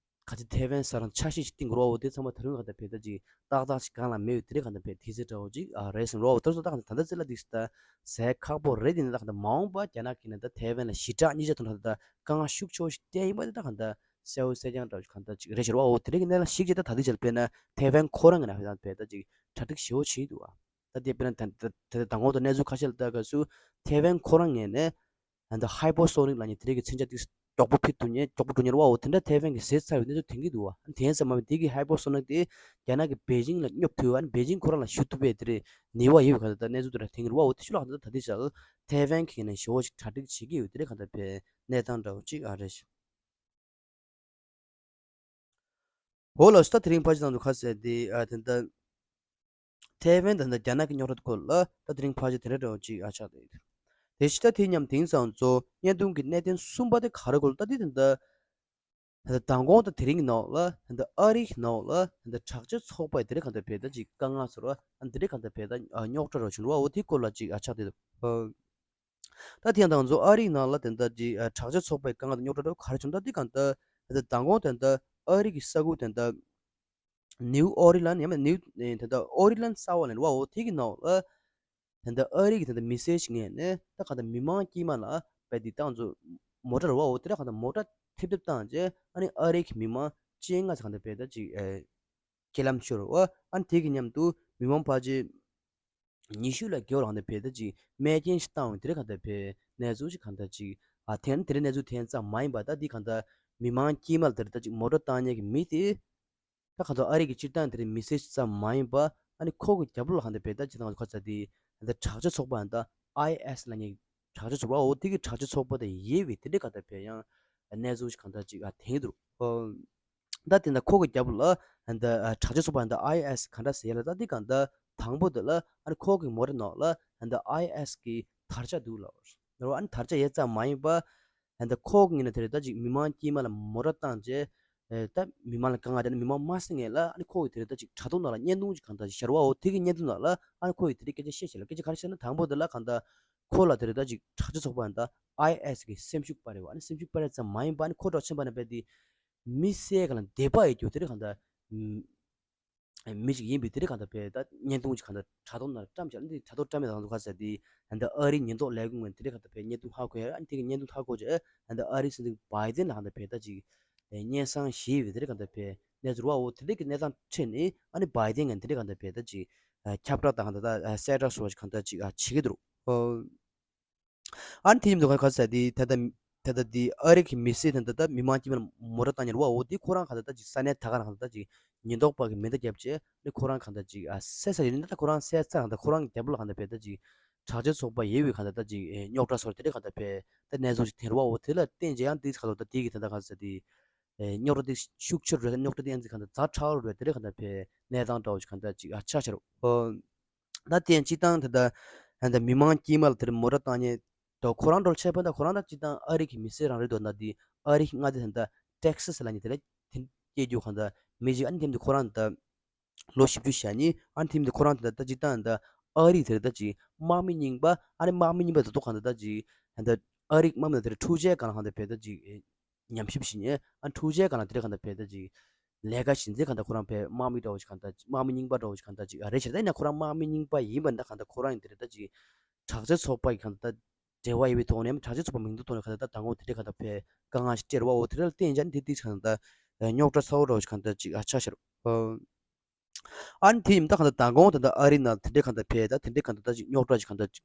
ག་ཚོད་ཐའེ་ཝན་ས་རང་ཆ་ཤས་ཤིག་བཏིང་དགོས་རོགས་འོ་དེ་ཚང་མ་ད་རུང་གང་ལྟར་བས་ད་ཅིག་ཏག་ཏག་ཅིག་གང་ལ་མེད་ཡོད་དེ་རེད་གང་ལྟར་བས་དེ་ཚོ་འདྲ་བོ་ཅིག་ཨ་རེད་ཟེར་རོགས་དེ་ཚོ་ད་གང་ལྟར་ད་ལྟ་ཚེ་ལ་འདི་ད་ཟས་ཁག་པོ་རེད། དེ་ནི་ད་གང་ལྟར་མ་འོངས་པ་རྒྱ་ནག་གི་ནི་ད་ཐའེ་ཝན་ལ་ཞི་དྲག་གཉིས་ཆ་དང་ད་ད་དཀའ་ངལ་ཤུགས་ཆེ་བོ་ཞིག་བསྟན་ཡིན་པ་དེ་ད་གང་ལྟར་གསལ་བོ་གསལ་རྐྱང་འདྲ་བོ་ཅིག་གང་ལྟར་ཅིག་རེད་ཟེར་རོགས་འོ་དེ་རིང་གི་གནས་ལ་ཞིག་ཅིག་ད་ད་ལྟ་ཅིག་ལ་དཔེར་ན་ཐའེ་ཝན་ཁོ་རང་གི་ནང་ད་བས་ད་ཅིག་གྲ་སྒྲིག་ཞེ་བོ་བྱས་འདུག་ཨ། ད་དེ་དཔེར་ན་ད་ད་ད་ད་ངོ་ད་གནས་ཚུལ་ཁ་ཤས་ལ་ལྟ་སྐབས་སུ་ཐའེ་ཝན་ཁོ་རང་ངོས་ནས་ད་ཧའི་པར་སོ་ནིག་ལབ་མཁན་དེ་རིགས་ཀྱི་མཚོན་ཆ་ཏིག་མགྱོགས་པོ་ཕུད་ཐུབ་མཁན་མགྱོགས་པོ་འགྲོ་མཁན་རེད་བ། འོ་དེ་འདྲ་ཐའེ་ཝན་གྱིས་ཟས་ཚར་བའི་གནས་ཚུལ་ཐོན་གྱི་འདུག་བ། དེ་ཡིན་ཙམ་མ་ཡིན་དེ་གི་ཧའི་པར་སོ་ནིག་དེ་རྒྱ་ནག་གི་པེ་ཅིང་ལ་སྙོབ་ཐུབ་བ་ཨ་ནི་པེ་ཅིང་ཁོ་རང་ལ་ཞུ་ཐུབ་པའི་དེ་རེད་ནུས་པ་ཡོད་ག་ད་ལྟ་གནས་ཚུལ་དེ་འདྲ་ཐོན་གྱི་རེད་བ། འོ་དེ་ཤུ་ལ་ག་ད་ད་དེ་ཆ་ལ་ཐའེ་ཝན་གྱིས་ནས་ཞེ་བོ་ཞིག་གྲ་སྒྲིག་བྱེད་ཀྱི་ཡོད་དེ་རེད་ག་ད་པའི་གནས་སྟངས་འདྲ་བོ་ཅིག་ཨ་རེད། འོ་ལགས་སོ། ད་དེ་རིང་ཕལ་ཆེར་ནང་དུ་ཁ་གསལ་དེ་ཨ་དེ་འདྲ། ཐའེ་ཝན་དང་རྒྱ་ནག་གི་རྙོག་དྲ་སྐོར་ལ་ད་དེ་རིང་ཕལ་ཆེར་དེ་འདྲ་འདྲ་བོ་ཅིག་ཨ་ཆགས་བསྡད་ཡོད། དེ་ཕྱི་ད་དེ་མཉམ་དེང་སང་ཚོ་བརྙན་ཐུང་གི་གནད་དོན་གསུམ་པ་དེ་ག་རེ་གོ་ལ་ད་དེ་ད་ད་ད་མདང་དགོང་དང་དེ་རིང་གི་ནང་ལ་ད་ཨ་རི་གི་ནང་ལ་ད་དྲག་སྤྱོད་ཚོགས་པ་དེ་རིང་གང་ལྟར་བས་ད་ཅིག་དཀའ་ངལ་ཚོར་བ་ཨ་དེ་རིང་གང་ལྟར་བས་ད་རྙོག་དྲ་རོ་བྱུང་རོ་འོ་དེ་སྐོར་ལ་ཅིག་ཨ་ཆགས་དེ་ད་དེ་ཡང་ད་ང་ཚོ་ཨ་རི་ནང་ལ་དེ་ད་ཅིག་དྲག་སྤྱོད་ཚོགས་པའི་དཀའ་ངལ་དང་རྙོག་དྲ་རོ་ག་རེ་བྱུང་ད་དེ་གང་ལྟར་ད་མདང་དགོང་དེ་ད་ཨ་རི་གི་ས་ཁུལ་དེ་ད་ནིའུ་ཨོ་རི་ལན་ཡང་ན་ནིའུ་དེ་ད་ཨོ་རི་ལན་གསར་བ་ལ་རོ་འོ་དེ་གི་ནང་ལ། ད་ལྟ་ཨ་རི་གི་ད་ལྟ་མི་སེ་ཇི་ངོས་ནས་ད་ག་ད་མི་མང་དཀྱིལ་མ་ལ་བས་འདི་ཏང་ཚོ་མོ་ཊ་རུ་བ་འོ་དེ་ར་ག་ད་མོ་ཊ་ཐེབས་ཐེབས་བཏང་རྗེས་ཨ་ནི་ཨ་རི་གི་མི་མང་བཅོ་ལྔ་ཙམ་ག་ད་བས་ད་ཅིག་ཨེ་རྐྱེན་ལམ་ཤོར་བ་ཨ་ནི་དེ་གི་མཉམ་དུ་མི་མང་ཕལ་ཆེར་ཉི་ཤུ་ལ་བརྒལ་བ་ག་ད་བས་ད་ཅིག་རྨས་སྐྱོན་ཞིག་བཏང་བ་དེ་ར་ག་ད་བས་གནས་ཚུལ་ཞིག་ག་ད་ཅིག་ཨ་ཐེན་དེ་ར་གནས་ཚུལ་ཐེན་ཙམ་མ་ཡིན་པ་ད་འདི་ག་ད་མི་མང་དཀྱིལ་མ་ལ་དེ་ར་ད་ཅིག་མོ་ཊ་བཏང་མཁན་གི་མི་དེ། ད་ག་ཚོད་ཨ་རི་གི་སྤྱིར་བཏང་དེ་རིང་མི་སེ་ཇི་ཙམ་མ་ཡིན་པ་ཨ་ནི་ཁོ་གི་རྒྱབ་ལོགས་ལ་གང་ལྟར་བས་ད་ཅི་དང་ཁ་ཚ་དེ་ད་དྲག་སྤྱོད་ཚོགས་པ་ད་ཨའི་ཨེས་ལ་ཉེ་དྲག་སྤྱོད་ཚོགས་པ་འོ་དེ་གི་དྲག་སྤྱོད་ཚོགས་པ་དེ་ཡོད་པའི་དེ་འདྲའི་གང་ལྟར་བས་ཡང་གནས་ཚུལ་ཞིག་གང་ལྟར་ཅིག་ཨ་ཐེངས་འདུག་ད་དེ་ད་ཁོ་གི་རྒྱབ་ལོགས་ད་དྲག་སྤྱོད་ཚོགས་པ་ད་ཨའི་ཨེས་ག་འདྲ་ཟེར་ཡ་ལ་ད་དེ་གང་ལྟར་དང་པོ་དེ་ལ་ཨ་ནི་ཁོ་གི་མོ་ཊ་ནང་ལ་ད་ཨའི་ཨེས་གི་དར་ཆ་འདུག་ལ་འོ་ཨ་ནི་དར་ཆ་ཡོད་ཙམ་མ་ཡིན་པ། ད་ལྟ་ཁོ་གི་ངོས་ནས་དེ་རེད་ད་ཅིག་མི་མང་དཀྱིལ་མ་ལ་མོ་ཊ་བཏང་རྗེས་ད་མི་མང་ལ་དཀའ་ངལ་དེ་ནི་མི་མང་མ་སེང་ངེས་ལ་ཨ་ནི་ཁོ་གི་དེ་རེད་ད་ཅིག་དྲ་ཐོག་ནང་ལ་བརྙན་ཐུང་ཅིག་གང་ལྟར་ཞིག་ཤར་བའོ། དེ་གི་བརྙན་ཐུང་ནང་ལ་ཨ་ནི་ཁོ་གི་དེ་རེད་སྐད་ཆ་བཤད་བཤད་ལ་སྐད་ཆ་ག་རེ་བཤད་ན་དང་པོ་དེ་ལ་གང་ལྟར་ཁོ་ལ་དེ་རེད་ད་ཅིག་དྲག་སྤྱོད་ཚོགས་པ་ད་ཨའི་ཨེས་གི་སེམས་ཤུགས་སྤར་རེད་བ། ཨ་ནི་སེམས་ཤུགས་སྤར་རེད་ཙམ་མ་ཡིན་པ་ཨ་ནི་ཁོ་གྲོགས་ཆེན་པ་ན་བས་དེ་མི་སེ་ག་ལ་འདེད་པ་ཡོད་རྒྱུ་དེ་རེད་གང་ལྟར། མི་ཞིག་ཡིན་པའི་དེ་རིང་གང་ལྟར་བས་ད་བརྙན་ཐུང་ཅིག་གང་ལྟར་དྲ་ཐོག་ནང་བཀྲམ་བྱས་ཨ་ནི་དྲ་ཐོག་བཀྲམ་མེད་དང་དུ་ཁ་ཟེར་དེ་ད་ལྟ་ཨ་རིའི་ཉེན་རྟོག་ལས་ཁུངས་ངོས་དེ་རིང་གང་ལྟར་བས་བརྙན་ཐུང་ཧ་གོ་ཡ་ཨ་ནི་དེ་གི་བརྙན་ཐུང་ཧ་གོ་རྗེས་ད་ལྟ་ཨ་རིའི་སྲིད་འཛིན་བྷའི་ཏིན་ལ་གང་ལྟར་བས་ད་ཅིག་སྙན་སེང་ཞུས་པའི་དེ་རིང་གང་ལྟར་བས་གནས་ཚུལ་བ་འོ་དེ་རིང་གི་གནས་སྟངས་ཁྲོད་ནས་ཨ་ནི་བྷའི་ཏིན་ངོས་དེ་རིང་གང་ལྟར་བས་ད་ཅིག་ཁྱབ་བསྒྲགས་དང་གང་ལྟར་ད་གསལ་བསྒྲགས་སོགས་ཅིག་གང་ལྟར་ཅིག་བྱེད་ཀྱི་འདུག་ཨ་ནི་དེ་ཡིན་དུས་ག་ས་དེ་ད་ལྟ་ད་ལྟ་དེ་ཨ་རི་གི་མི་སེར་དང་ད་ལྟ་མི་མང་དཀྱིལ་མ་མོ་ཊ་བཏང་ཉེར་བ་འོ་དེ་ཁོ་རང་ག་ད་ལྟ་ཅིག་ས་གནས་ད་ག་རང་ག་ད་ལྟ་ཅིག་ཉེན་རྟོག་པ་གི་མེ་མདའ་བརྒྱབ་བྱས་ནི་ཁོ་རང་ག་ད་ཅིག་ཨ་བསད་ཚར་ཡོད་ནི་ད་ཁོ་རང་བསད་ཚར་ག་ད་ཁོ་རང་གི་རྒྱབ་ལོགས་ག་ད་བས་ད་ཅིག་དྲག་སྤྱོད་ཚོགས་པ་ཡོད་པའི་ག་ད་ད་ཅིག་རྙོག་དྲ་སོགས་དེ་འདྲ་ག་ད་བས་ད་གནས་ཚུལ་ཅིག་ཐོན་ར་བ་འོ་དེ་ལ་བརྟེན་བྱས་ཡང་དེ་ག་ད་ད་དེ་གི་ད་ད་ག་ས་དེ་རྙོག་དྲ་དེ་ཤུགས་ཆེ་རུ་རེད། རྙོག་དྲ་དེ་ཡང་དེ་ག་ད་ཛ་དྲག་རུ་རེད། དེ་འདྲ་ག་ད་བས་གནས་སྟངས་འདྲ་བོ་ཅིག་ག་ད་ཅིག་ཨ་ཆགས་ཆགས་རུ། ད་དེ་ཡང་སྤྱིར་བཏང་དེ་འདྲ་ད་མི་མང་དཀྱིལ་མ་ལ་དེར་མོ་ཊ་བཏང་མཁན་དང་ཁོ་རང་འགྲོ་ཆད་པ་ད་ཁོ་རང་ད་སྤྱིར་བཏང་ཨ་རི་གི་མི་སེར་རང་རེད་འདུག་ན་དེ་ཨ་རི་མངའ་སྡེ་དེ་འདྲ་ཊེག་སཱ་ལ་ནི་དེ་ལ་དེ་སྐྱེས་རྒྱུ་གང་ལྟར་མི་ཞིག་ཨ་ནི་དེ་འདྲ་ཁོ་རང་ད་ལོ་བཞི་བཅུ་ཞེ་གཉིས་ཨ་ནི་དེ་འདྲ་ཁོ་རང་དེ་ད་ད་སྤྱིར་བཏང་ད་ཨ་རི་དེ་ད་ཅིག་དམག་མི་རྙིང་པ་ཨ་ནི་དམག་མི་རྙིང་པ་དེ་ཚོ་གང་ལྟར་ད་ཅིག་ད་ཨ་རི་དམག་མི་དེ་འཁྲུག་ཆའི་སྒང་ལ་གང་ལྟར་བས་ད་ཅིག་ཉམས་ཞིབ་བྱེད་མཁན་ཨ་འཁྲུག་ཆའི་སྒང་ལ་དེ་འདྲ་གང་ལྟར་བས་ད་ཅིག་ལས་ཀ་བྱེད་མཁན་གང་ལྟར་ཁོ་རང་བས་དམག་མི་འདྲ་བོ་ཞིག་གང་ལྟར་དམག་མི་རྙིང་པ་འདྲ་བོ་ཞིག་གང་ལྟར་ཅིག་རེད་བྱས་ད་ཡིན་ན་ཁོ་རང་དམག་མི་རྙིང་པ་ཡིན་པ་འདྲ་གང་ལྟར་ཁོ་རང་ཡིན་དེ་རེད་ད་ཅིག་དྲག་སྤྱོད་ཚོགས་པ་ཡི་གང་ལྟར་འབྲེལ་བ་ཡོད་པའི་ཐོག་ནས་དྲག་སྤྱོད་ཚོགས་པ་མིང་ཐོག་ནས་གང་ལྟར་ད་དང་པོ་དེ་འདྲ་གང་ལྟར་བས་དཀའ་ངལ་ཞིག་སྤྲད་ར་བ་འོ་དེ་འདྲ་ལ་བརྟེན་བྱས་ནས་དེ་དུས་གང་ལྟར་རྙོག་དྲ་ཚ་བོ་འདྲ་བོ་ཞིག་གང་ལྟར་ཅིག་ཨ་ཆགས་ཤར། ཨ་ནི་དེ་ཡིན་ད་གང་ལྟར་མདང་དགོང་ད་ལྟ་ཨ་རི་ནང་དེ་འདྲ་གང་ལྟར་བས་ད་དེ་འདྲ་གང་ལྟར་ད་ཅིག་རྙོག་དྲ་ཅིག་གང་ལྟར་ཅིག་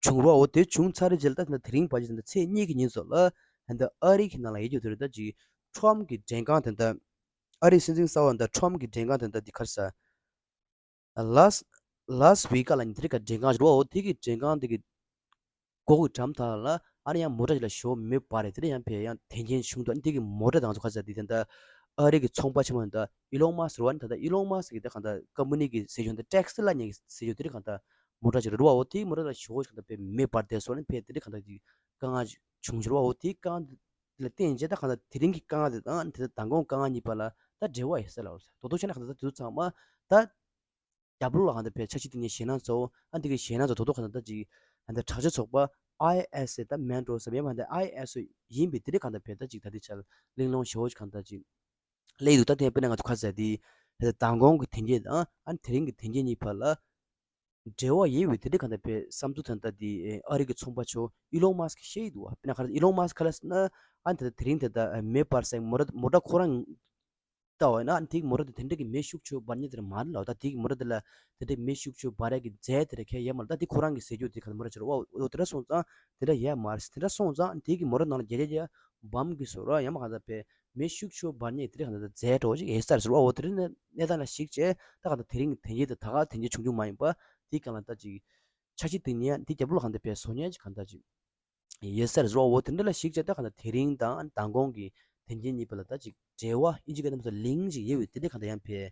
བྱུང་རོགས་འོ་དེ་བྱུང་ཚར་རེད་རྗེས་ལ་ད་དེ་འདྲ་དེ་རིང་བར་གྱི་དེ་འདྲ་ཚེས་གཉིས་ཀྱི་ཉིན་སོགས་ལ་ད་ལྟ་ཨ་རི་གི་ནང་ལ་ཡོད་རྒྱུ་དེ་རེད་ད་ཅིག་ཁྲོམ་གྱི་མགྲོན་ཁང་དེ་འདྲ་ཨ་རིའི་སྲིད་འཛིན་གསར་པ་ད་ཁྲོམ་གྱི་མགྲོན་ཁང་དེ་འདྲ་དེ་ག་རེ་ཟ། ལཱས་ལཱས་ཝེ་གྷ་ལ་ནི་དེ་རིང་ག་མགྲོན་ཁང་ཞིག་རོ་འོ་དེ་གི་མགྲོན་ཁང་དེ་གི་སྒོ་གི་འགྲམ་དག་ལ་ཨ་ནི་ཡང་མོ་ཊ་ཞིག་ལ་ཞོ་མེ་འབར་རེད། དེ་རིང་ཡང་ཕེ་ཡང་དེ་འགན་བྱུང་འདུག་ཨ་ནི་དེ་གི་མོ་ཊ་དང་ཚོ་ཁ་ཟེར་དེ་ད་ལྟ་ཨ་རི་གི་ཚོང་པ་ཆེན་མོ་ད་ལྟ་ཨི་ལོང་མཱ་སི་རོ་ཨ་ནི་ད་ལྟ་ཨི་ལོང་མཱ་སི་གི་ད་ག་ད་ཀམ་པ་ནི་གི་ཟེར་ཞོ་ད་ཊེག་སི་ལ་ཉེ་གི་ཟེར་ཞོ་དེ་རིང་ག་ད་མོ་ཊ་ཞིག་རེད་རོ་འོ་དེ་གི་མོ་ཊ་ལ་ཞོ་ཞིག་ད་ཕེ་མེ་འབར་དེ་སོ་ཨ་ནི་ཕེ་དེ་རིང་ག་ད་གི་དཀའ་ངལ་བྱུང་ཞིག་རོ་འོ་དེ་དཀའ་ངལ་ལ་བརྟེན་བྱས་ད་གང་ལྟར་དེ་རིང་གི་དཀའ་ངལ་དེ་དང་དེ་མདང་དགོང་དཀའ་ངལ་གཉིས་བར་ལ་ད་འབྲེལ་བ་ཡོད་ས་ལ་འོ་ཟེར་དོ་དོ་བྱས་ན་གང་ལྟར་ད་དེ་ཚོ་ཚང་མ་ད་རྒྱབ་ལོགས་ལ་གང་ལྟར་བས་འཆར་གཞི་དེ་ནས་ཞེད་སྣང་ཚོ་ཨ་འདི་གི་ཞེད་སྣང་ཚོ་དོ་དོ་གང་ལྟར་ད་ཅིག་ཨ་འདི་དྲག་སྤྱོད་ཚོགས་པ་ཨའི་ཨེས་ཨེ་ད་མེན་འགྲོ་ཟེར་ཡང་མ་འདི་ཨའི་ཨེས་ཨེ་ཡིན་པའི་དེ་རིང་གང་ལྟར་བས་ད་ཅིག་ད་འདི་ཆ་གླེང་སློང་ཞེ་བོ་ཞིག་གང་ལྟར་ཅིག་སླེབས་འདུག་ད་དེ་དཔེར་ན་ང་ཚོ་ཁ་ཟེར་དེ་ད་མདང་དགོང་གི་དེ་འགྱེད་དང་ཨ་དེ་རིང་གི་དེ་འགྱེད་གཉིས་བར་ལ། འབྲེལ་བ་ཡོད་པའི་དེ་འདྲ་གང་ལྟར་བས་བསམ་ཚུལ་དོན་དག་འདི་ཨ་རི་གི་ཚོང་པ་ཚོ་ཨི་ལོང་མཱ་སི་ཀི་བཤད་ཡི་འདུག་བ། དཔེར་ན་ག་རེ་ཨི་ལོང་མཱ་སི་ཀི་ག་ལ་ཟེར་ན་ཨ་ནི་ད་ལྟ་དེ་རིང་དེ་ད་མེ་འབར་སའི་མོ་ཊ་མོ་ཊ་ཁོ་རང་ལྟ་བ་ཡིན་ན་ཨ་ནི་དེ་གི་མོ་ཊ་དེ་དེ་འདྲ་གི་མེ་ཤུགས་ཆེ་འབར་མཁན་དེ་ར་མ་རེད་ལ། ད་དེ་གི་མོ་ཊ་དེ་ལ་དེ་འདྲ་མེ་ཤུགས་ཆེ་འབར་ཡ་གི་རྫས་དེ་ར་ཁྱད་ཡོད་མ་རེད། ད་དེ་ཁོ་རང་གི་ཟེར་རྒྱུ་དེ་ག་ལ་མོ་ཊ་ཆེ་ར་བ་འོ་དེ་འདྲ་སོང་ཙང་དེ་འདྲ་ཡོད་མ་རེད། དེ་འདྲ་སོང་ཙང་ཨ་ནི་དེ་གི་མོ་ཊ་ནང་ལ་རྒྱ་རྒྱ་རྒྱ་བམ་གི་བཟོ་ར་ཡང་མ་ག་ད་བས། མེ་ཤུགས་ཆེ་འབར་མཁན་དེ་རིང་གང་ལྟར་རྫས་འདྲ་བོ་ཞིག་ཡོད་ས་རེད་ཟེར་བ། འོ་དེ་རིང་གནས་སྟངས་ལ་གཞིགས་བྱས་ད་གང་ལྟར་དེ་རིང་གི་དེ་འགྱེད་དེ་ད་ག་དེ་འགྱེད་བྱུང་རྒྱུ་མ་ཡིན་པ་དེ་གང་ལ་ད་ཅིག་འཆར་གཞི་དེ་ཉན་དེ་རྒྱབ་ལོགས་གང་ལྟར་བས་བཟོ་མཁན་ཅིག་གང་ལྟར་ཅིག་ཡོད་ས་རེད་ཟེར་བ། འོ་དེ་འདྲ་ལ་གཞིགས་བྱས་ད་གང་ལྟར་དེ་རིང་དང་མདང་དགོང་གི་དེ་འགྱེད་གཉིས་བར་ལ་ད་ཅིག་འབྲེལ་བ་ཨིན་ཇི་སྐད་ནང་ལ་ལིང་ཅིག་ཡོད་པའི་དེ་འདྲ་གང་ལྟར་ཡང་བས་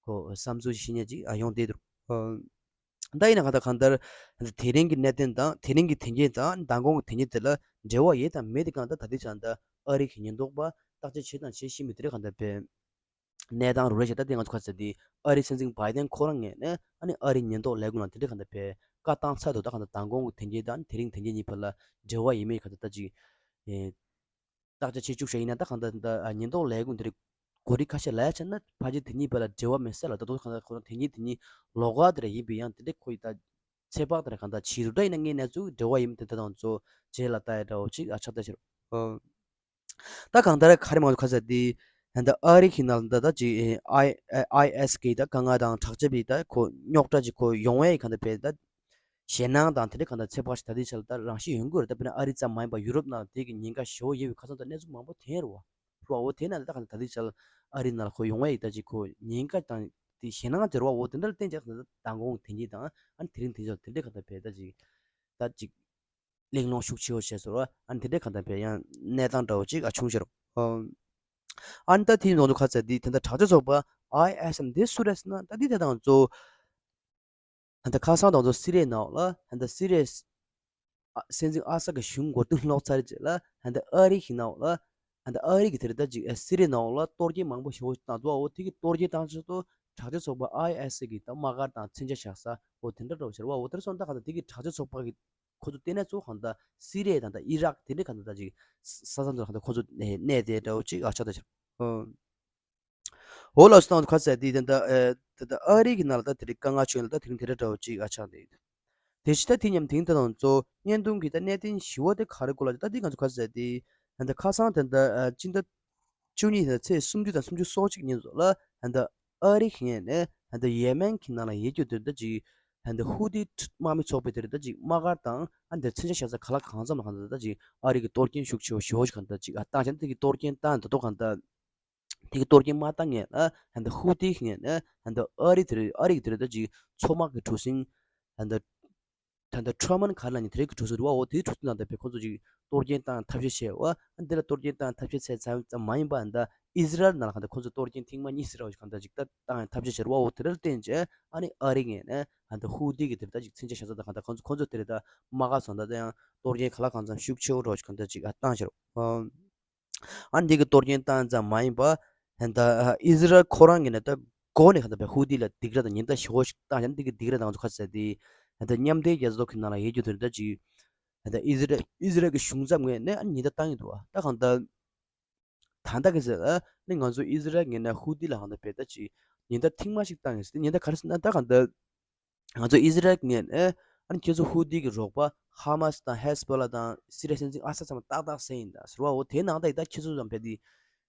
ཁོ་བསམ་ཚུལ་ཞིག་བཤད་མཁན་ཅིག་ཨ་ཡོང་བསྡད་འདུག་ད་ཡིན་ན་གང་ལྟར་གང་ལྟར་དེ་རིང་གི་གནད་དོན་དང་དེ་རིང་གི་དོན་རྐྱེན་དང་མདང་དགོང་གི་དོན་རྐྱེན་དེ་ལ་འབྲེལ་བ་ཡོད་དང་མེད་དེ་གང་ལྟར་ད་ལྟའི་ཆར་ད་ཨ་རི་གི་ཉེན་རྟོག་པ་བརྟག་དཔྱད་བྱེད་དང་བྱེད་བཞིན་པའི་དེ་རིང་གང་ལྟར་བས། གནས་སྟངས་རུ་རེ་བྱས་ད་དེ་ང་ཚོ་ཁ་གསལ་དེ་ཨ་རི་སྲིད་འཛིན་བྷའི་ཏན་ཁོ་རང་ངོས་ནས་ཨ་ནི་ཨ་རི་ཉེན་རྟོག་ལས་ཁུངས་ལ་དེ་འདྲའི་གང་ལྟར་བས་བཀའ་བཏང་ཚར་འདུག་ད་གང་ལྟར་མདང་དགོང་གི་དོན་རྐྱེན་དང་དེ་རིང་དོན་རྐྱེན་གཉིས་བར་ལ་འབྲེལ་བ་ཡོད་མེད་གང་ལྟར་ད་ཅིག་ཨེ་བརྟག་དཔྱད་བྱེད་བཅུག་བྱས་ཡིན་ན་ད་གང་ལྟར་ད་ཉེན་རྟོག་ལས་ཁུངས་དེ་རིགས་གོ་སྒྲིག་ཁ་ཤས་ལ་ཡ་བྱས་ན་ཕལ་ཆེར་དེ་གཉིས་བར་ལ་འབྲེལ་བ་མེད་ས་ལ་ད་དུང་གང་ལྟར་ཁོ་རང་དོན་རྐྱེན་དེ་གཉིས་ལོགས་ཀ་དེ་ར་ཡིན་པའི་ཡང་དེ་འདྲའི་ཁོ་ཡི་ད་ཚོད་དཔག་དེ་ར་གང་ལྟར་བྱེད་རུ་འདྲ་ཡིན་ན་ངས་གནས་ཚུལ་འབྲེལ་བ་ཡིན་དེ་ད་དང་ཚོ་རྗེས་ལ་ལྟ་ཡ་འདྲ་བོ་ཅིག་ཨ་ཆགས་ད་ཕྱིར། ད་གང་ལྟར་ག་རེ་མང་ཚོ་ཁ་ཚ་དེ་ད་ལྟ་ཨ་རི་གི་ནང་ལ་ད་ད་ཅིག་ཨའི་ཨའི་ཨེ་སི་གི་ད་དཀའ་ངལ་དང་དྲག་ཆས་པའི་ད་ཁོ་རྙོག་དྲ་ཅིག་ཁོ་ཡོང་བའི་གང་ལྟར་བས་ད་ཞེད་སྣང་དང་དེ་འདྲའི་གང་ལྟར་ཚོད་དཔག་ཞིག་ད་ལྟའི་ཆར་ད་རང་ཤི་ཡོང་གི་རེད། ད་དཔེར་ན་ཨ་རི་ཙམ་མ་ཡིན་པར་ཡུ་རོབ་ནང་དེ་གི་ཉེན་ཁ་ཞེ་པོ་ཡོད་པའི་ཁ་སང་ད་གནས་ཚུལ་མང་པོ་ཐོན་རེད་བ། རེད་བ། འོ་དེ་ནང་ད་གང་ལྟར་ད་ལྟའི་ཆར་ཨ་རི་ནང་ལ་ཁོ་ཡོང་བའི་ད་ཅིག་ཁོ་ཉེན་ཁ་དང་དེ་ཞེད་སྣང་དེ་རེད་བ། འོ་དེ་འདྲ་ལ་བརྟེན་ཅིག་ད་མདང་དགོང་དེ་གཉིས་དང་ཨ་ནི་དེ་རིང་དེ་ཚོ་དེ་འདྲའི་གང་ལྟར་བས་ད་ཅིག་ད་ཅིག་གླེང་སློང་ཤུགས་ཆེ་བོ་བྱས་སོང་ར། ཨ་ནི་དེ་འདྲའི་གང་ལྟར་བས་ཡང་གནས་སྟངས་འདྲ་བོ་ཅིག་ཨ་བྱུང་ཤག་ཨ་ནི་ད་དེའི་ནང་དུ་ཁ་ཚ་དེ་དེ་འདྲ་དྲག་ཆས་ཚོགས་པ་ཨའི་ཨེ་སི་ཨེམ་དེ་སུ་རེད་ཟེར་ན་ད་དེ་དེ་དང་གཙོ་བོ་ད་ལྟ་ཁ་སང་དང་གཙོ་སི་རི་ཡའི་ནང་ལ་ད་ལྟ་སི་རི་ཡའི་ཨ་སྲིད་འཛིན་ཨ་སད་ཀྱི་གཞུང་མགོ་རྟིང་སློག་ཚར་རྗེས་ལ་ད་ལྟ་ཨ་རི་གི་ནང་ལ་ད་ལྟ་ཨ་རི་གི་དེ་རེད་ད་ཅིག་སི་རི་ཡའི་ནང་ལ་གཏོར་སྐྱོན་མང་པོ་ཞེ་པོ་བཏང་འདུག་འོ་དེ་གི་གཏོར་སྐྱོན་བཏང་ཆེད་དུ་དྲག་ཆས་ཚོགས་པ་ཨའི་ཨེ་སི་གི་ད་དམག་སྒར་དང་མཚོན་ཆ་བཞག་ས་འོ་དེ་འདྲ་འདྲ་བོ་ཤར་བ། འོ་དེར་སོང་ད་ག་ད་དེ་གི་དྲག་ཆས་ཚོགས་པ་གི་ཁོ་ཚོ་བལྟས་ན་གཙོ་བོ་གང་ལྟར་སི་རི་ཡ་དང་ད་ཨི་རག་དེ་འདྲའི་གང་ལྟར་ད་ཅིག་ས་ས་མཚམས་དུ་གང་ལྟར་ཁོ་ཚོ་གནས་དེ་འདྲ་བོ་ཅིག་ཨ་ཆགས་ད་ཆགས། འོ་ལགས་སོ། ད་ཁ་ཟེར་དེ་ད་ད་ད་ཨ་རི་གི་ནང་ལ་ད་དེ་རིང་དཀའ་ངལ་བྱུང་ཡོད་ལ་ད་དེ་རིང་དེ་འདྲ་འདྲ་བོ་ཅིག་ཨ་ཆགས་འདུག་དེ་ཕྱི་ད་དེ་མཉམ་དེང་ད་དང་གཙོ་བོ་བརྙན་ཐུང་གི་ད་གནད་དོན་ཞི་བ་དེ་ག་རེ་གོ་ལ་ད་དེ་ང་ཚོ་ཁ་ཟེར་དེ་ད་ཁ་སང་དེ་ད་སྤྱི་ཟླ་བཅུ་གཉིས་ཚེས་སུམ་ཅུ་དང་སུམ་ཅུ་སོ་གཅིག་ཉིན་ཚོ་ལ་ཧན་ད་ཨ་རི་གི་ངོས་ནས་ཧན་ད་ཡེ་མེན་གྱི་ནང་ལ་ཡོད་རྒྱུ་དེ་ད་ཅིག་ཧན་ད་ཧུ་ཏི་དམག་མི་ཚོགས་པའི་དེ་ད་ཅིག་དམག་སྒར་དང་ཨ་འདིར་མཚོན་ཆ་བཞག་ས་ག་ལ་གང་འཚམ་ལ་ཧན་ད་ད་ཅིག་ཨ་རི་གི་གཏོར་སྐྱོན་ཤུགས་ཆེ་བ་ཞེ་པོ་ཞིག་ཧན་ད་ཅིག་ཨ་བཏང་བྱས་ན་དེ་གི་གཏོར་སྐྱོན་བཏང་ད་དོ་གང་ད་དེ་གི་གཏོར་སྐྱོན་མ་བཏང་ངེས་ལ་ཧན་ད་ཧུ་ཏི་གི་ངོས་ནས་ཧན་ད་ཨ་རི་དེ་ཨ་རི་གི་དེ་ད་ཅིག་མཚོ་དམག་གི་གྲུ་གཟིངས་ཧན་ད། ད་ལྟ་ཁྲོ་མན་ག་རེ་ལབ་ནི་དེ་རིགས་ཀྱི་གྲུ་གཟིངས་རེད་བ། འོ་དེའི་གྲུ་གཟིངས་ནང་དུ་བས་ཁོ་ཚོ་ཅིག་གཏོར་སྐྱོན་བཏང་ཐབས་ཤེས་བྱས་བ། ཨ་འདི་ལ་གཏོར་སྐྱོན་བཏང་ཐབས་ཤེས་བྱས་ཙམ་ཙམ་མ་ཡིན་པ་ཨ་ད་ཨི་ཟི་རལ་ནང་ལ་གང་ལྟར་ཁོ་ཚོ་གཏོར་སྐྱོན་ཐེངས་མ་གཉིས་ཟེར་བ་ཞིག་གང་ལྟར་ཅིག་ད་བཏང་ཐབས་ཤེས་བྱས་རེད་བ། འོ་དེ་རེད་བརྟེན་བྱས་ཨ་ནི་ཨ་རི་ངོས་ནས་ཨ་ད་ཧུ་ཏི་གི་དེ་ད་ཅིག་མཚོན་ཆ་བཞག་ས་ད་གང་ལྟར་ཁོ་ཚོ་ཁོ་ཚོ་དེ་རེད་ད་དམག་སྒར་སོང་ད་ད་ཡང་གཏོར་སྐྱོན་ག་ལ་གང་འཚམ་ཤུགས་ཆེ་བོ་འགྲོ་ཞིག་གང་ལྟར་ཅིག་ཨ་བཏང་བྱས་རེད་བ། ཨ་འདི་གི་གཏོར་སྐྱོན་བཏང་ཙམ་མ་ཡིན་པ། ཨ་ད་ཨི་ཟི་རལ་ཁོ་རང་གིས་ནི་ད་མགོ་ནས་ག་ད་བས་ཧུ་ཏི་ལ་སྡིགས་ར་དང་ཉེན་བརྡ་ཞེ་པོ་ཞིག་བཏང་ཡང་འདི་གི་སྡིགས་ར་དང་ཚོ་ཁ་ཟེར་ཏེ། ཨ་ད་མཉམ་འབྲེལ་རྒྱལ་ཚོགས་ཀྱི་ནང་ལ་ཡོད་རྒྱུ་དེ་ད་ཅིག་ཨ་ད་ཨི་ཟི་རལ་ཨི་ཟི་རལ་གྱི་གཞུང་ཚབ་ངོས་ནས་ཨ་ཉེན་བརྡ་བཏང་གི་འདུག་ཨ་ད་གང་ལྟར། ད་ལྟ་གི་ཟེར་ཨ་ནི་ང་ཚོ་ཨི་ཟི་རལ་ངོས་ནས་ཧུ་ཏི་ལ་གང་ལྟར་བས་ད་ཅིག་ཉེན་བརྡ་ཐེངས་མ་ཞིག་བཏང་ཡོད་ཟེར་ཏེ་ཉེན་བརྡ་ག་རེ་ཟེར་ན་ད་གང་ལྟར། ང་ཚོ་ཨི་ཟི་རལ་ངོས་ནས་ཨ་ནི་ཁྱེད་ཚོ་ཧུ་ཏི་གི་རོགས་པ་ཧ་མ་སི་དང་ཧེ་སི་བྷོ་ལ་དང་སི་རི་ཡ་སྲིད་འཛིན་ཨ་སད་ཚང་མ་ཏག་ཏག་བསད་ཡིན་ད་ཟེར་བ། འོ་དེའི་ནང་ད་ཡི་ད་ཁྱེད་ཚོ་ཙམ་བས་དེ་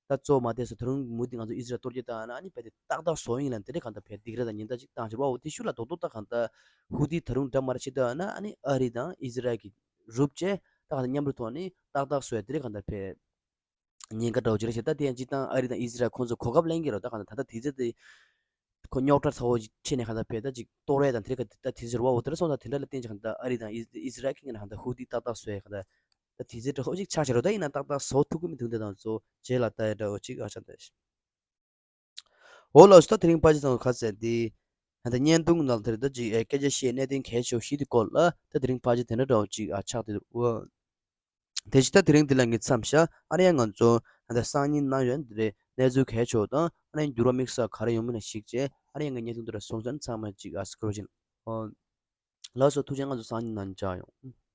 ད་གཙོ་མ་བསྡད་སོ། ད་རུང་མུ་མཐུད་ང་ཚོ་ཨི་ཟི་རལ་གཏོར་རྒྱུ་ད་ན་ཨ་ནི་བས་དེ་ཏག་ཏག་བཟོ་ཡིན་ལ་དེ་འདྲ་གང་ལྟར་བས་སྡིགས་ར་དང་ཉེན་བརྡ་ཅིག་བཏང་ཟེར་བ། འོ་དེ་ཤུགས་ལ་རྡོག་རྡོག་ད་གང་ལྟར་ཧུ་ཏི་ད་རུང་འདྲ་མ་ར་ཆེ་ད་ན་ཨ་ནི་ཨ་རི་དང་ཨི་ཟི་རལ་གི་རུབ་བྱས་ད་གང་ལྟར་མཉམ་རུབ་ཐོག་ནས་ཏག་ཏག་བཟོ་ཡ་དེ་འདྲ་གང་ལྟར་བས། ཉེན་ཁ་འདྲ་བོ་ཅིག་རེད་ཤག་ད་དེ་ཡང་སྤྱིར་བཏང་ཨ་རི་དང་ཨི་ཟི་རལ་ཁོང་ཚོ་གོ་སྐབས་ལེན་གྱི་རེད། ད་གང་ལྟར་ད་ལྟ་དུས་ཚོད་དེ་ཁོ་རྙོག་དྲ་ཚ་བོ་ཅིག་ཕྱིན་ནས་གང་ལྟར་བས་ད་ཅིག་གཏོར་ཡས་དང་དེ་རིགས་ཀ་ད་དུས་ཚོད་རེད་བ། འོ་དེ་འདྲ་སོང་ཙང་དེ་འདྲ་ལ་བརྟེན་ཅིག་གང་ལྟར་ཨ་རི་དང་ཨི་ཨི་ཟི་རལ་གྱི་ངོས་ནས་གང་ལྟར་ཧུ་ཏི་ཏག་ཏག་བཟོ་ཡས་གང་ལྟར་ད་དུས་ཚོད་འདྲ་བོ་ཅིག་ཆགས་ཤག་རེད། ད་ཡིན་ན་ཏག་ཏག་བཟོ་ཐུབ་ཀྱི་མི་འདུག་འདི་དང་ཚོ་རྗེས་ལ་ལྟ་ཡས་འདྲ་བོ་ཅིག་ཨ་ཆགས་འདུག་འོ་ལགས་སོ། ད་དེ་རིང་ཕལ་ཆེར་ཚང་མ་ག་ཟེར་ཏེ། ད་བརྙན་ཐུང་ནང་དེར་ད་ཅིག་སྐད་ཆ་བཤད་གནད་དོན་གལ་ཆེ་བ་ཞིག་དེ་སྐོར་ལ་ད་དེ་རིང་ཕལ་ཆེར་དེ་འདྲ་འདྲ་བོ་ཅིག་ཨ་ཆགས་ཏེ་འདུག་དེ་བཞིན་ད་དེ་རིང་འདི་ལ་ངས་མཚམས་བཞག་ཨ་ནི་ཡང་ང་ཚོ་ད་སང་ཉིན་གནངས་ཉིན་འདི་རེད། གནས་ཚུལ་གལ་ཆེ་བ་དང་ཨ་ནི་འགྱུར་བ་དམིགས་བསལ་ག་རེ་ཡོང་མིན་ལ་གཞིགས་བྱས་ཨ་ནི་ཡང་ངས་བརྙན་ཐུང་འདི་ར་སོང་ཙང་ཚང་མ་ཅིག་ཨ་སྐུ་རོ་བཞིན། ལགས་སོ། ཐུགས་རྗེ་ཆེ། ང་ཚོ་སང་ཉིན་ནང་མཇལ་ཡོང་།